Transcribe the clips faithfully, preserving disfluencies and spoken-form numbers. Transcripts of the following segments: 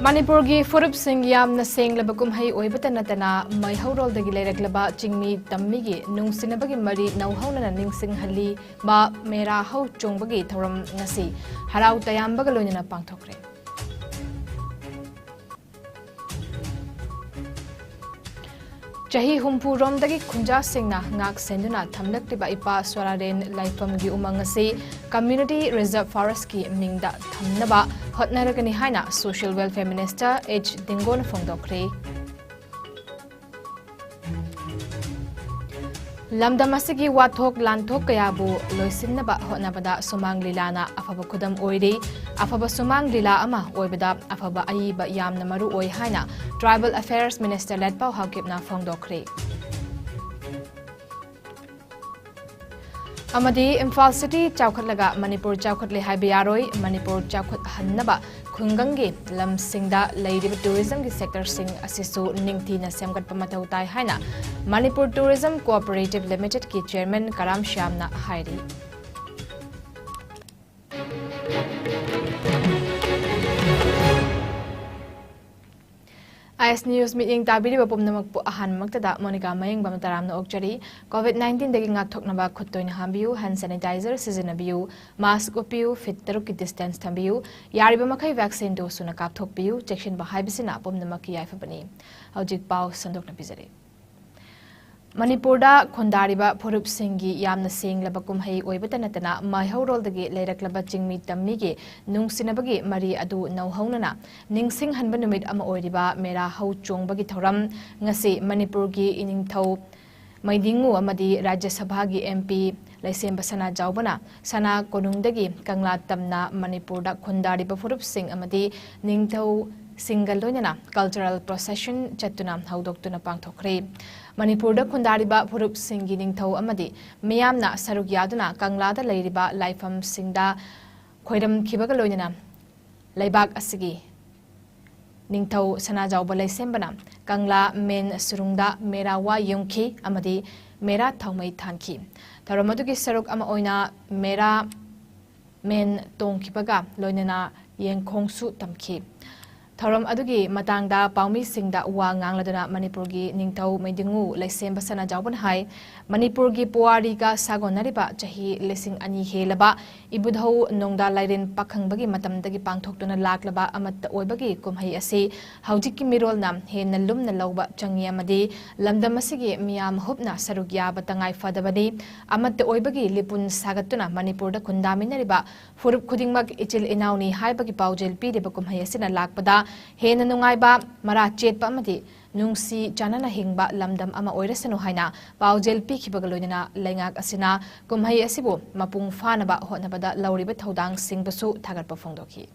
ꯃꯅꯤꯄꯨꯔꯒꯤ ꯐꯨꯔꯨꯞꯁꯤꯡ ꯌꯥꯝꯅ ꯁꯦꯡꯂꯕ ꯀꯨꯝꯍꯩ ꯑꯣꯏꯕꯇ ꯅꯠꯇꯅ, ꯃꯩꯍꯧꯔꯣꯜꯗꯒꯤ ꯂꯩꯔꯛꯂꯕ ꯆꯤꯡꯃꯤ ꯇꯝꯃꯤꯒꯤ ꯅꯨꯡꯁꯤꯅꯕꯒꯤ ꯃꯔꯤ ꯅꯧꯍꯧꯅꯅ ꯅꯤꯡꯁꯤꯡꯍꯜꯂꯤꯕ ꯃꯦꯔꯥ ꯍꯧ ꯆꯣꯡꯕꯒꯤ ꯊꯧꯔꯝ ꯉꯁꯤ ꯍꯔꯥꯎ ꯇꯌꯥꯝꯕꯒ ꯂꯣꯏꯅꯅ ꯄꯥꯡꯊꯣꯛꯈ꯭ꯔꯦ꯫ ꯆꯍꯤ ꯍꯨꯝꯐꯨ ꯔꯣꯝꯗꯒꯤ ꯈꯨꯟꯖꯥꯁꯤꯡꯅ ꯉꯥꯛ ꯁꯦꯟꯗꯨꯅ ꯊꯝꯂꯛꯂꯤꯕ ꯏꯄꯥ ꯁ꯭ꯋꯔꯥꯔꯦꯟ ꯂꯥꯏꯐꯝꯒꯤ ꯎꯃꯪ ꯑꯁꯤ Community Reserve Forest ꯀꯤ ꯃꯤꯡꯗ ꯊꯝꯅꯕ ꯍꯣꯠꯅꯔꯒꯅꯤ ꯍꯥꯏꯅ Social Welfare Minister H ꯗꯤꯡꯒꯣꯅ ꯐꯣꯡꯗꯣꯛꯈ꯭ꯔꯦ꯫ ꯂꯝꯗꯝ ꯑꯁꯤꯒꯤ ꯋꯥꯊꯣꯛ ꯂꯥꯟꯊꯣꯛ ꯀꯌꯥꯕꯨ ꯂꯣꯏꯁꯤꯟꯅꯕ ꯍꯣꯠꯅꯕꯗ ꯁꯨꯃꯥꯡ ꯂꯤꯂꯥꯅ ꯑꯐꯕ ꯈꯨꯗꯝ ꯑꯣꯏꯔꯤ꯫ ꯑꯐꯕ ꯁꯨꯃꯥꯡ ꯂꯤꯂꯥ ꯑꯃ ꯑꯣꯏꯕꯗ ꯑꯐꯕ ꯑꯏꯕ ꯌꯥꯝꯅ ꯃꯔꯨ ꯑꯣꯏ ꯍꯥꯏꯅ Tribal Affairs Minister ꯂꯦꯠꯄꯥꯎ ꯍꯥꯎꯀꯤꯞꯅ ꯐꯣꯡꯗꯣꯛꯈ꯭ꯔꯦ꯫ ꯑꯃꯗꯤ ꯏꯝꯐꯥꯜ ꯁꯤꯇꯤ ꯆꯥꯎꯈꯠꯂꯒ ꯃꯅꯤꯄꯨꯔ ꯆꯥꯎꯈꯠꯂꯦ ꯍꯥꯏꯕ ꯌꯥꯔꯣꯏ꯫ ꯃꯅꯤꯄꯨꯔ ꯆꯥꯎꯈꯠꯍꯟꯅꯕ ꯈꯨꯡꯒꯪꯒꯤ ꯂꯝꯁꯤꯡꯗ ꯂꯩꯔꯤꯕ ꯇꯨꯔꯤꯖꯝꯒꯤ ꯁꯦꯛꯇꯔꯁꯤꯡ ꯑꯁꯤꯁꯨ ꯅꯤꯡꯊꯤꯅ ꯁꯦꯝꯒꯠꯄ ꯃꯊꯧ ꯇꯥꯏ ꯍꯥꯏꯅ ꯃꯅꯤꯄꯨꯔ ꯇꯨꯔꯤꯖꯝ ꯀꯣꯑꯣꯄꯔꯦꯇꯤꯚ ꯂꯤꯃꯤꯇꯦꯗꯀꯤ ꯆꯦꯌꯔꯃꯦꯟ ꯀꯔꯥꯝ ꯁ꯭ꯌꯥꯝꯅ ꯍꯥꯏꯔꯤ꯫ ꯑꯥꯏ ꯑꯦꯁ ꯅ꯭ꯌꯨꯁ ꯃꯤꯠꯌꯦꯡ ꯇꯥꯕꯤꯔꯤꯕ ꯄꯨꯝꯅꯃꯛꯄꯨ ꯑꯍꯥꯟꯕꯃꯛꯇꯗ ꯃꯣꯅꯤꯀꯥ ꯃꯌꯦꯡꯕꯝ ꯇꯔꯥꯝꯅ ꯑꯣꯛꯆꯔꯤ꯫ ꯀꯣꯚꯤꯗ ꯅꯥꯏꯟꯇꯤꯟꯗꯒꯤ ꯉꯥꯛꯊꯣꯛꯅꯕ ꯈꯨꯠ ꯇꯣꯏꯅ ꯍꯥꯝꯕꯤꯌꯨ, ꯍꯦꯟ ꯁꯦꯅꯤꯇꯥꯏꯖꯔ ꯁꯤꯖꯤꯟꯅꯕꯤꯌꯨ, ꯃꯥꯁ꯭ꯛ ꯎꯞꯄꯤꯌꯨ, ꯐꯤꯠ ꯇꯔꯨꯛꯀꯤ ꯗꯤꯁꯇꯦꯟꯁ ꯊꯝꯕꯤꯌꯨ, ꯌꯥꯔꯤꯕ ꯃꯈꯩ ꯚꯦꯛꯁꯤꯟ ꯗꯣꯁ ꯁꯨꯅ ꯀꯥꯞꯊꯣꯛꯄꯤꯌꯨ, ꯆꯦꯛꯁꯤꯟꯕ ꯍꯥꯏꯕꯁꯤꯅ ꯄꯨꯝꯅꯃꯛꯀꯤ ꯌꯥꯏꯐꯕꯅꯤ꯫ ꯍꯧꯖꯤꯛ ꯄꯥꯎ ꯁꯟꯗꯣꯛꯅ ꯄꯤꯖꯔꯤ꯫ ꯃꯅꯤꯄꯨꯔꯗ ꯈꯨꯟꯗꯥꯔꯤꯕ ꯐꯨꯔꯨꯞꯁꯤꯡꯒꯤ ꯌꯥꯝꯅ ꯁꯦꯡꯂꯕ ꯀꯨꯝꯍꯩ ꯑꯣꯏꯕꯇ ꯅꯠꯇꯅ ꯃꯩꯍꯧꯔꯣꯜꯗꯒꯤ ꯂꯩꯔꯛꯂꯕ ꯆꯤꯡꯃꯤ ꯇꯝꯃꯤꯒꯤ ꯅꯨꯡꯁꯤꯅꯕꯒꯤ ꯃꯔꯤ ꯑꯗꯨ ꯅꯧꯍꯧꯅꯅ ꯅꯤꯡꯁꯤꯡꯍꯟꯕ ꯅꯨꯃꯤꯠ ꯑꯃ ꯑꯣꯏꯔꯤꯕ ꯃꯦꯔꯥ ꯍꯧ ꯆꯣꯡꯕꯒꯤ ꯊꯧꯔꯝ ꯉꯁꯤ ꯃꯅꯤꯄꯨꯔꯒꯤ ꯏꯅꯤꯡꯊꯧ ꯃꯩꯗꯤꯡꯉꯨ ꯑꯃꯗꯤ ꯔꯥꯖ꯭ꯌ ꯁꯚꯥꯒꯤ ꯑꯦꯝ ꯄꯤ ꯂꯩꯁꯦꯝꯕ ꯁꯅꯥꯖꯥꯎꯕꯅ ꯁꯅꯥ ꯀꯣꯅꯨꯡꯗꯒꯤ ꯀꯪꯂꯥ ꯇꯝꯅ ꯃꯅꯤꯄꯨꯔꯗ ꯈꯨꯟꯗꯥꯔꯤꯕ ꯐꯨꯔꯨꯞꯁꯤꯡ ꯑꯃꯗꯤ ꯅꯤꯡꯊꯧꯁꯤꯡꯒ ꯂꯣꯏꯅꯅ ꯀꯜꯆꯔꯦꯜ ꯄ꯭ꯔꯣꯁꯦꯁꯟ ꯆꯠꯇꯨꯅ ꯍꯧꯗꯣꯛꯇꯨꯅ ꯄꯥꯡꯊꯣꯛꯈ꯭ꯔꯦ꯫ ꯃꯅꯤꯄꯨꯔꯗ ꯈꯨꯟꯗꯥꯔꯤꯕ ꯐꯨꯔꯨꯞꯁꯤꯡꯒꯤ ꯅꯤꯡꯊꯧ ꯑꯃꯗꯤ ꯃꯤꯌꯥꯝꯅ ꯁꯔꯨꯛ ꯌꯥꯗꯨꯅ ꯀꯪꯂꯥꯗ ꯂꯩꯔꯤꯕ ꯂꯥꯏꯐꯝꯁꯤꯡꯗ ꯈꯣꯏꯔꯝꯈꯤꯕꯒ ꯂꯣꯏꯅꯅ ꯂꯩꯕꯥꯛ ꯑꯁꯤꯒꯤ ꯅꯤꯡꯊꯧ ꯁꯅꯥꯖꯥꯎꯕ ꯂꯩꯁꯦꯝꯕꯅ ꯀꯪꯂꯥ ꯃꯦꯟ ꯁꯨꯔꯨꯡꯗ ꯃꯦꯔꯥ ꯋꯥ ꯌꯨꯡꯈꯤ ꯑꯃꯗꯤ ꯃꯦꯔꯥ ꯊꯥꯎꯃꯩ ꯊꯥꯟꯈꯤ꯫ ꯊꯧꯔꯝ ꯑꯗꯨꯒꯤ ꯁꯔꯨꯛ ꯑꯃ ꯑꯣꯏꯅ ꯃꯦꯔꯥ ꯃꯦꯟ ꯇꯣꯡꯈꯤꯕꯒ ꯂꯣꯏꯅꯅ ꯌꯦꯡꯈꯣꯡꯁꯨ ꯇꯝꯈꯤ꯫ ꯊꯧꯔꯝ ꯑꯗꯨꯒꯤ ꯃꯇꯥꯡꯗ ꯄꯥꯎꯃꯤꯁꯤꯡꯗ ꯋꯥ ꯉꯥꯡꯂꯗꯨꯅ ꯃꯅꯤꯄꯨꯔꯒꯤ ꯅꯤꯡꯊꯧ ꯃꯩꯗꯤꯡꯉꯨ ꯂꯩꯁꯦꯝꯕ ꯁꯅꯥꯖꯥꯎꯕꯅ ꯍꯥꯏ, ꯃꯅꯤꯄꯨꯔꯒꯤ ꯄꯨꯋꯥꯔꯤꯒ ꯁꯥꯒꯣꯟꯅꯔꯤꯕ ꯆꯍꯤ ꯂꯤꯁꯤꯡ ꯑꯅꯤ ꯍꯦꯜꯂꯕ ꯏꯕꯨꯙꯧ ꯅꯣꯡꯗꯥ ꯂꯥꯏꯔꯦꯟ ꯄꯥꯈꯪꯕꯒꯤ ꯃꯇꯝꯗꯒꯤ ꯄꯥꯡꯊꯣꯛꯇꯨꯅ ꯂꯥꯛꯂꯕ ꯑꯃꯠꯇ ꯑꯣꯏꯕꯒꯤ ꯀꯨꯝꯍꯩ ꯑꯁꯤ ꯍꯧꯖꯤꯛꯀꯤ ꯃꯤꯔꯣꯜꯅ ꯍꯦꯟꯅ ꯂꯨꯝꯅ ꯂꯧꯕ ꯆꯪꯏ ꯑꯃꯗꯤ ꯂꯝꯗꯝ ꯑꯁꯤꯒꯤ ꯃꯤꯌꯥꯝ ꯍꯨꯞꯅ ꯁꯔꯨꯛ ꯌꯥꯕ ꯇꯉꯥꯏ ꯐꯗꯕꯅꯤ꯫ ꯑꯃꯠꯇ ꯑꯣꯏꯕꯒꯤ ꯂꯤꯄꯨꯟ ꯁꯥꯒꯠꯇꯨꯅ ꯃꯅꯤꯄꯨꯔꯗ ꯈꯨꯟꯗꯥꯃꯤꯟꯅꯔꯤꯕ ꯐꯨꯔꯨꯞ ꯈꯨꯗꯤꯡꯃꯛ ꯏꯆꯤꯜ ꯏꯅꯥꯎꯅꯤ ꯍꯥꯏꯕꯒꯤ ꯄꯥꯎꯖꯦꯜ ꯄꯤꯔꯤꯕ ꯀꯨꯝꯍꯩ ꯑꯁꯤꯅ ꯂꯥꯛꯄꯗ ꯍꯦꯟꯅ ꯅꯨꯡꯉꯥꯏꯕ, ꯃꯔꯥ ꯆꯦꯠꯄ ꯑꯃꯗꯤ ꯅꯨꯡꯁꯤ ꯆꯥꯟꯅꯅ ꯍꯤꯡꯕ ꯂꯝꯗꯝ ꯑꯃ ꯑꯣꯏꯔꯁꯅꯨ ꯍꯥꯏꯅ ꯄꯥꯎꯖꯦꯜ ꯄꯤꯈꯤꯕꯒ ꯂꯣꯏꯅꯅ ꯂꯩꯉꯥꯛ ꯑꯁꯤꯅ ꯀꯨꯝꯍꯩ ꯑꯁꯤꯕꯨ ꯃꯄꯨꯡ ꯐꯥꯅꯕ ꯍꯣꯠꯅꯕꯗ ꯂꯧꯔꯤꯕ ꯊꯧꯗꯥꯡꯁꯤꯡꯕꯨꯁꯨ ꯊꯥꯒꯠꯄ ꯐꯣꯡꯗꯣꯛꯈꯤ꯫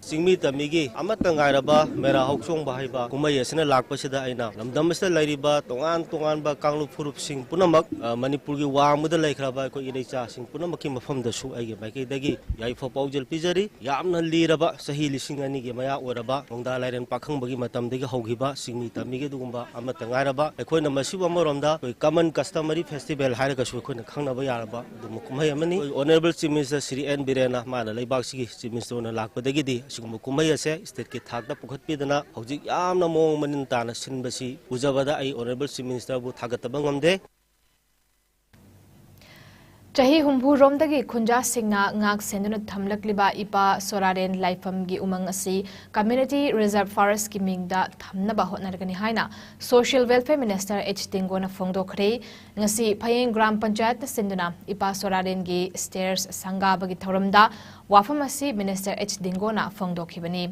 ꯆꯤꯡꯃꯤ ꯇꯝꯃꯤꯒꯤ ꯑꯃꯠꯇ ꯉꯥꯏꯔꯕ ꯃꯦꯔꯥ ꯍꯧꯆꯣꯡꯕ ꯍꯥꯏꯕ ꯀꯨꯝꯍꯩ ꯑꯁꯤꯅ ꯂꯥꯛꯄꯁꯤꯗ ꯑꯩꯅ ꯂꯝꯗꯝ ꯑꯁꯤꯗ ꯂꯩꯔꯤꯕ ꯇꯣꯉꯥꯟ ꯇꯣꯉꯥꯟꯕ ꯀꯥꯡꯂꯨꯞ ꯐꯨꯔꯨꯞꯁꯤꯡ ꯄꯨꯝꯅꯃꯛ, ꯑ, ꯃꯅꯤꯄꯨꯔꯒꯤ ꯋꯥꯡꯃꯗ ꯂꯩꯈ꯭ꯔꯕ ꯑꯩꯈꯣꯏ ꯏꯔꯩꯆꯥꯁꯤꯡ ꯄꯨꯝꯅꯃꯛꯀꯤ ꯃꯐꯝꯗꯁꯨ ꯑꯩꯒꯤ ꯃꯥꯏꯀꯩꯗꯒꯤ ꯌꯥꯏꯐ ꯄꯥꯎꯖꯦꯜ ꯄꯤꯖꯔꯤ꯫ ꯌꯥꯝꯅ ꯂꯤꯔꯕ, ꯆꯍꯤ ꯂꯤꯁꯤꯡ ꯑꯅꯤꯒꯤ ꯃꯌꯥ ꯑꯣꯏꯔꯕ ꯅꯣꯡꯗꯥ ꯂꯥꯏꯔꯦꯟ ꯄꯥꯈꯪꯕꯒꯤ ꯃꯇꯝꯗꯒꯤ ꯍꯧꯈꯤꯕ ꯆꯤꯡꯃꯤ ꯇꯝꯃꯤꯒꯤ ꯑꯗꯨꯒꯨꯝꯕ ꯑꯃꯠꯇ ꯉꯥꯏꯔꯕ, ꯑꯩꯈꯣꯏꯅ ꯃꯁꯤꯕꯨ ꯑꯃꯔꯣꯝꯗ ꯑꯩꯈꯣꯏ common customary festival ꯍꯥꯏꯔꯒꯁꯨ ꯑꯩꯈꯣꯏꯅ ꯈꯪꯅꯕ ꯌꯥꯔꯕ ꯑꯗꯨꯒꯨꯝꯕ ꯀꯨꯝꯍꯩ ꯑꯃꯅꯤ꯫ ꯑꯩꯈꯣꯏ Honourable Chief Minister Shri N ꯕꯤꯔꯦꯟꯅ ꯃꯥꯅ ꯂꯩꯕꯥꯛꯁꯤꯒꯤ Chief Minister ꯑꯣꯏꯅ ꯂꯥꯛꯄꯗꯒꯤꯗꯤ ꯑꯁꯤꯒꯨꯝꯕ ꯀꯨꯝꯍꯩ ꯑꯁꯦ stateꯀꯤ ꯊꯥꯛꯇ ꯄꯨꯈꯠꯄꯤꯗꯅ ꯍꯧꯖꯤꯛ ꯌꯥꯝꯅ ꯃꯑꯣꯡ ꯃꯔꯤꯟ ꯇꯥꯅ ꯁꯤꯟꯕꯁꯤ ꯎꯖꯕꯗ ꯑꯩ Honourable Chief Ministerꯕꯨ ꯊꯥꯒꯠꯇꯕ ꯉꯝꯗꯦ꯫ ꯆꯍꯤ ꯍꯨꯝꯐꯨ ꯔꯣꯝꯗꯒꯤ ꯈꯨꯟꯖꯥꯁꯤꯡꯅ ꯉꯥꯛ ꯁꯦꯟꯗꯨꯅ ꯊꯝꯂꯛꯂꯤꯕ ꯏꯄꯥ ꯁꯣꯔꯥꯔꯦꯟ ꯂꯥꯏꯐꯝꯒꯤ ꯎꯃꯪ ꯑꯁꯤ Community Reserve Forestꯀꯤ ꯃꯤꯡꯗ ꯊꯝꯅꯕ ꯍꯣꯠꯅꯔꯒꯅꯤ ꯍꯥꯏꯅ Social Welfare Minister ꯑꯩꯆ ꯇꯦꯡꯒꯣꯅ ꯐꯣꯡꯗꯣꯛꯈ꯭ꯔꯦ꯫ ꯉꯁꯤ ꯐꯌꯦꯡ ꯒ꯭ꯔꯥꯝ ꯄꯟꯆꯥꯌꯠꯇ ꯁꯤꯟꯗꯨꯅ ꯏꯄꯥ ꯁꯣꯔꯥꯔꯦꯟꯒꯤ stairs ꯁꯪꯒꯥꯕꯒꯤ ꯊꯧꯔꯝꯗ ꯋꯥꯐꯝ ꯑꯁꯤ Minister ꯑꯩꯆ ꯇꯦꯡꯒꯣꯅ ꯐꯣꯡꯗꯣꯛꯈꯤꯕꯅꯤ꯫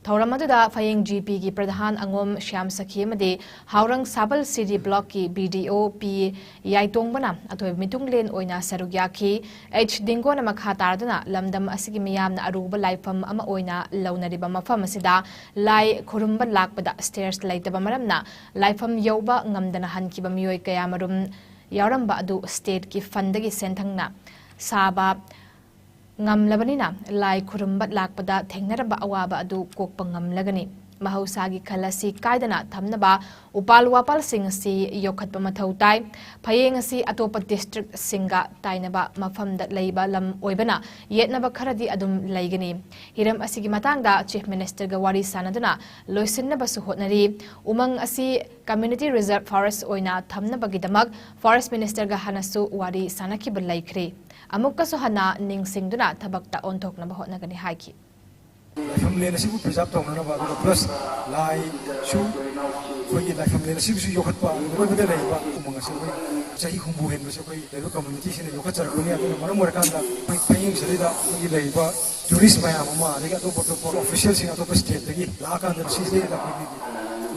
ꯊꯧꯔꯝ ꯑꯗꯨꯗ ꯐꯌꯦꯡ ꯖꯤ ꯄꯤꯒꯤ ꯄ꯭ꯔꯙꯥꯟ ꯑꯉꯣꯝ ꯁ꯭ꯌꯥꯝ ꯁꯈꯤ ꯑꯃꯗꯤ ꯍꯥꯎꯔꯪ ꯁꯥꯕꯜ ꯁꯤꯗꯤ ꯕ꯭ꯂꯣꯛꯀꯤ ꯕꯤ ꯗꯤ ꯑꯣ ꯄꯤ ꯌꯥꯏꯇꯣꯡꯕꯅ ꯑꯊꯣꯏꯕ ꯃꯤꯇꯨꯡꯂꯦꯟ ꯑꯣꯏꯅ ꯁꯔꯨꯛ ꯌꯥꯈꯤ꯫ ꯑꯩꯆ ꯗꯤꯡꯒꯣꯅ ꯃꯈꯥ ꯇꯥꯔꯗꯨꯅ ꯂꯝꯗꯝ ꯑꯁꯤꯒꯤ ꯃꯤꯌꯥꯝꯅ ꯑꯔꯨꯕ ꯂꯥꯏꯐꯝ ꯑꯃ ꯑꯣꯏꯅ ꯂꯧꯅꯔꯤꯕ ꯃꯐꯝ ꯑꯁꯤꯗ ꯂꯥꯏ ꯈꯨꯔꯨꯝꯕ ꯂꯥꯛꯄꯗ stairs ꯂꯩꯇꯕ ꯃꯔꯝꯅ ꯂꯥꯏꯐꯝ ꯌꯧꯕ ꯉꯝꯗꯅ ꯍꯟꯈꯤꯕ ꯃꯤꯑꯣꯏ ꯀꯌꯥꯃꯔꯨꯝ ꯌꯥꯎꯔꯝꯕ ꯑꯗꯨ stateꯀꯤ fundꯗꯒꯤ ꯁꯦꯟꯊꯪꯅ ꯁꯥꯕ ꯉꯝꯂꯕꯅꯤꯅ ꯂꯥꯏ ꯈꯨꯔꯨꯝꯕ ꯂꯥꯛꯄꯗ ꯊꯦꯡꯅꯔꯝꯕ ꯑꯋꯥꯕ ꯑꯗꯨ ꯀꯣꯛꯄ ꯉꯝꯂꯒꯅꯤ꯫ ꯃꯍꯧꯁꯥꯒꯤ ꯈꯜ ꯑꯁꯤ ꯀꯥꯏꯗꯅ ꯊꯝꯅꯕ ꯎꯄꯥꯜ ꯋꯥꯄꯥꯜꯁꯤꯡ ꯑꯁꯤ ꯌꯣꯛꯈꯠꯄ ꯃꯊꯧ ꯇꯥꯏ꯫ ꯐꯌꯦꯡ ꯑꯁꯤ ꯑꯇꯣꯞꯄ ꯗꯤꯁꯇ꯭ꯔꯤꯛꯁꯤꯡꯒ ꯇꯥꯏꯅꯕ ꯃꯐꯝꯗ ꯂꯩꯕ ꯂꯝ ꯑꯣꯏꯕꯅ ꯌꯦꯠꯅꯕ ꯈꯔꯗꯤ ꯑꯗꯨꯝ ꯂꯩꯒꯅꯤ꯫ ꯍꯤꯔꯝ ꯑꯁꯤꯒꯤ ꯃꯇꯥꯡꯗ ꯆꯤꯐ ꯃꯤꯅꯤꯁꯇꯔꯒ ꯋꯥꯔꯤ ꯁꯥꯅꯗꯨꯅ ꯂꯣꯏꯁꯤꯟꯅꯕꯁꯨ ꯍꯣꯠꯅꯔꯤ꯫ ꯎꯃꯪ ꯑꯁꯤ ꯀꯝꯃ꯭ꯌꯨꯅꯤꯇꯤ ꯔꯤꯖꯔꯚ ꯐꯣꯔꯦꯁ꯭ꯠ ꯑꯣꯏꯅ ꯊꯝꯅꯕꯒꯤꯗꯃꯛ ꯐꯣꯔꯦꯁ꯭ꯠ ꯃꯤꯅꯤꯁꯇꯔꯒ ꯍꯥꯟꯅꯁꯨ ꯋꯥꯔꯤ ꯁꯥꯅꯈꯤꯕ ꯂꯩꯈ꯭ꯔꯦ꯫ ꯑꯃꯨꯛꯀꯁꯨ ꯍꯟꯅ ꯅꯤꯡꯁꯤꯡꯗꯨꯅ ꯊꯕꯛꯇ ꯑꯣꯟꯊꯣꯛꯅꯕ ꯍꯣꯠꯅꯒꯅꯤ ꯍꯥꯏꯈꯤ꯫ ꯂꯥꯏꯐꯝꯂꯦꯟ ꯑꯁꯤꯕꯨ ꯄ꯭ꯔꯤꯖꯥꯔꯚ ꯇꯧꯅꯅꯕ, ꯑꯗꯨꯒ ꯄ꯭ꯂꯁ ꯂꯥꯏꯁꯨ, ꯑꯩꯈꯣꯏꯒꯤ ꯂꯥꯏꯐꯝꯂꯦꯟ ꯑꯁꯤꯕꯨꯁꯨ ꯌꯣꯛꯈꯠꯄ, ꯑꯀꯣꯏꯕꯗ ꯂꯩꯔꯤꯕ ꯎꯃꯪ ꯑꯁꯤ ꯑꯩꯈꯣꯏ ꯆꯍꯤ ꯍꯨꯝꯐꯨ ꯍꯦꯟꯕꯁꯦ ꯑꯩꯈꯣꯏ ꯂꯩꯔꯤꯕ ꯀꯝꯃ꯭ꯌꯨꯅꯤꯇꯤꯁꯤꯅ ꯌꯣꯛꯈꯠꯆꯔꯛꯄꯅꯤ꯫ ꯑꯗꯨꯅ ꯃꯔꯝ ꯑꯣꯏꯔꯀꯥꯟꯗ ꯑꯩꯈꯣꯏ ꯐꯌꯦꯡꯁꯤꯗꯩꯗ ꯑꯩꯈꯣꯏꯒꯤ ꯂꯩꯔꯤꯕ ꯇꯨꯔꯤꯁ꯭ꯠ ꯃꯌꯥꯝ ꯑꯃ, ꯑꯗꯒꯤ ꯑꯇꯣꯞ ꯑꯇꯣꯞꯄ ꯑꯣꯐꯤꯁꯤꯌꯦꯜꯁꯤꯡ ꯑꯇꯣꯞꯄ ꯁ꯭ꯇꯦꯠꯇꯒꯤ ꯂꯥꯛꯑꯀꯥꯟꯗ ꯃꯁꯤꯗꯩꯗ ꯑꯩꯈꯣꯏꯒꯤ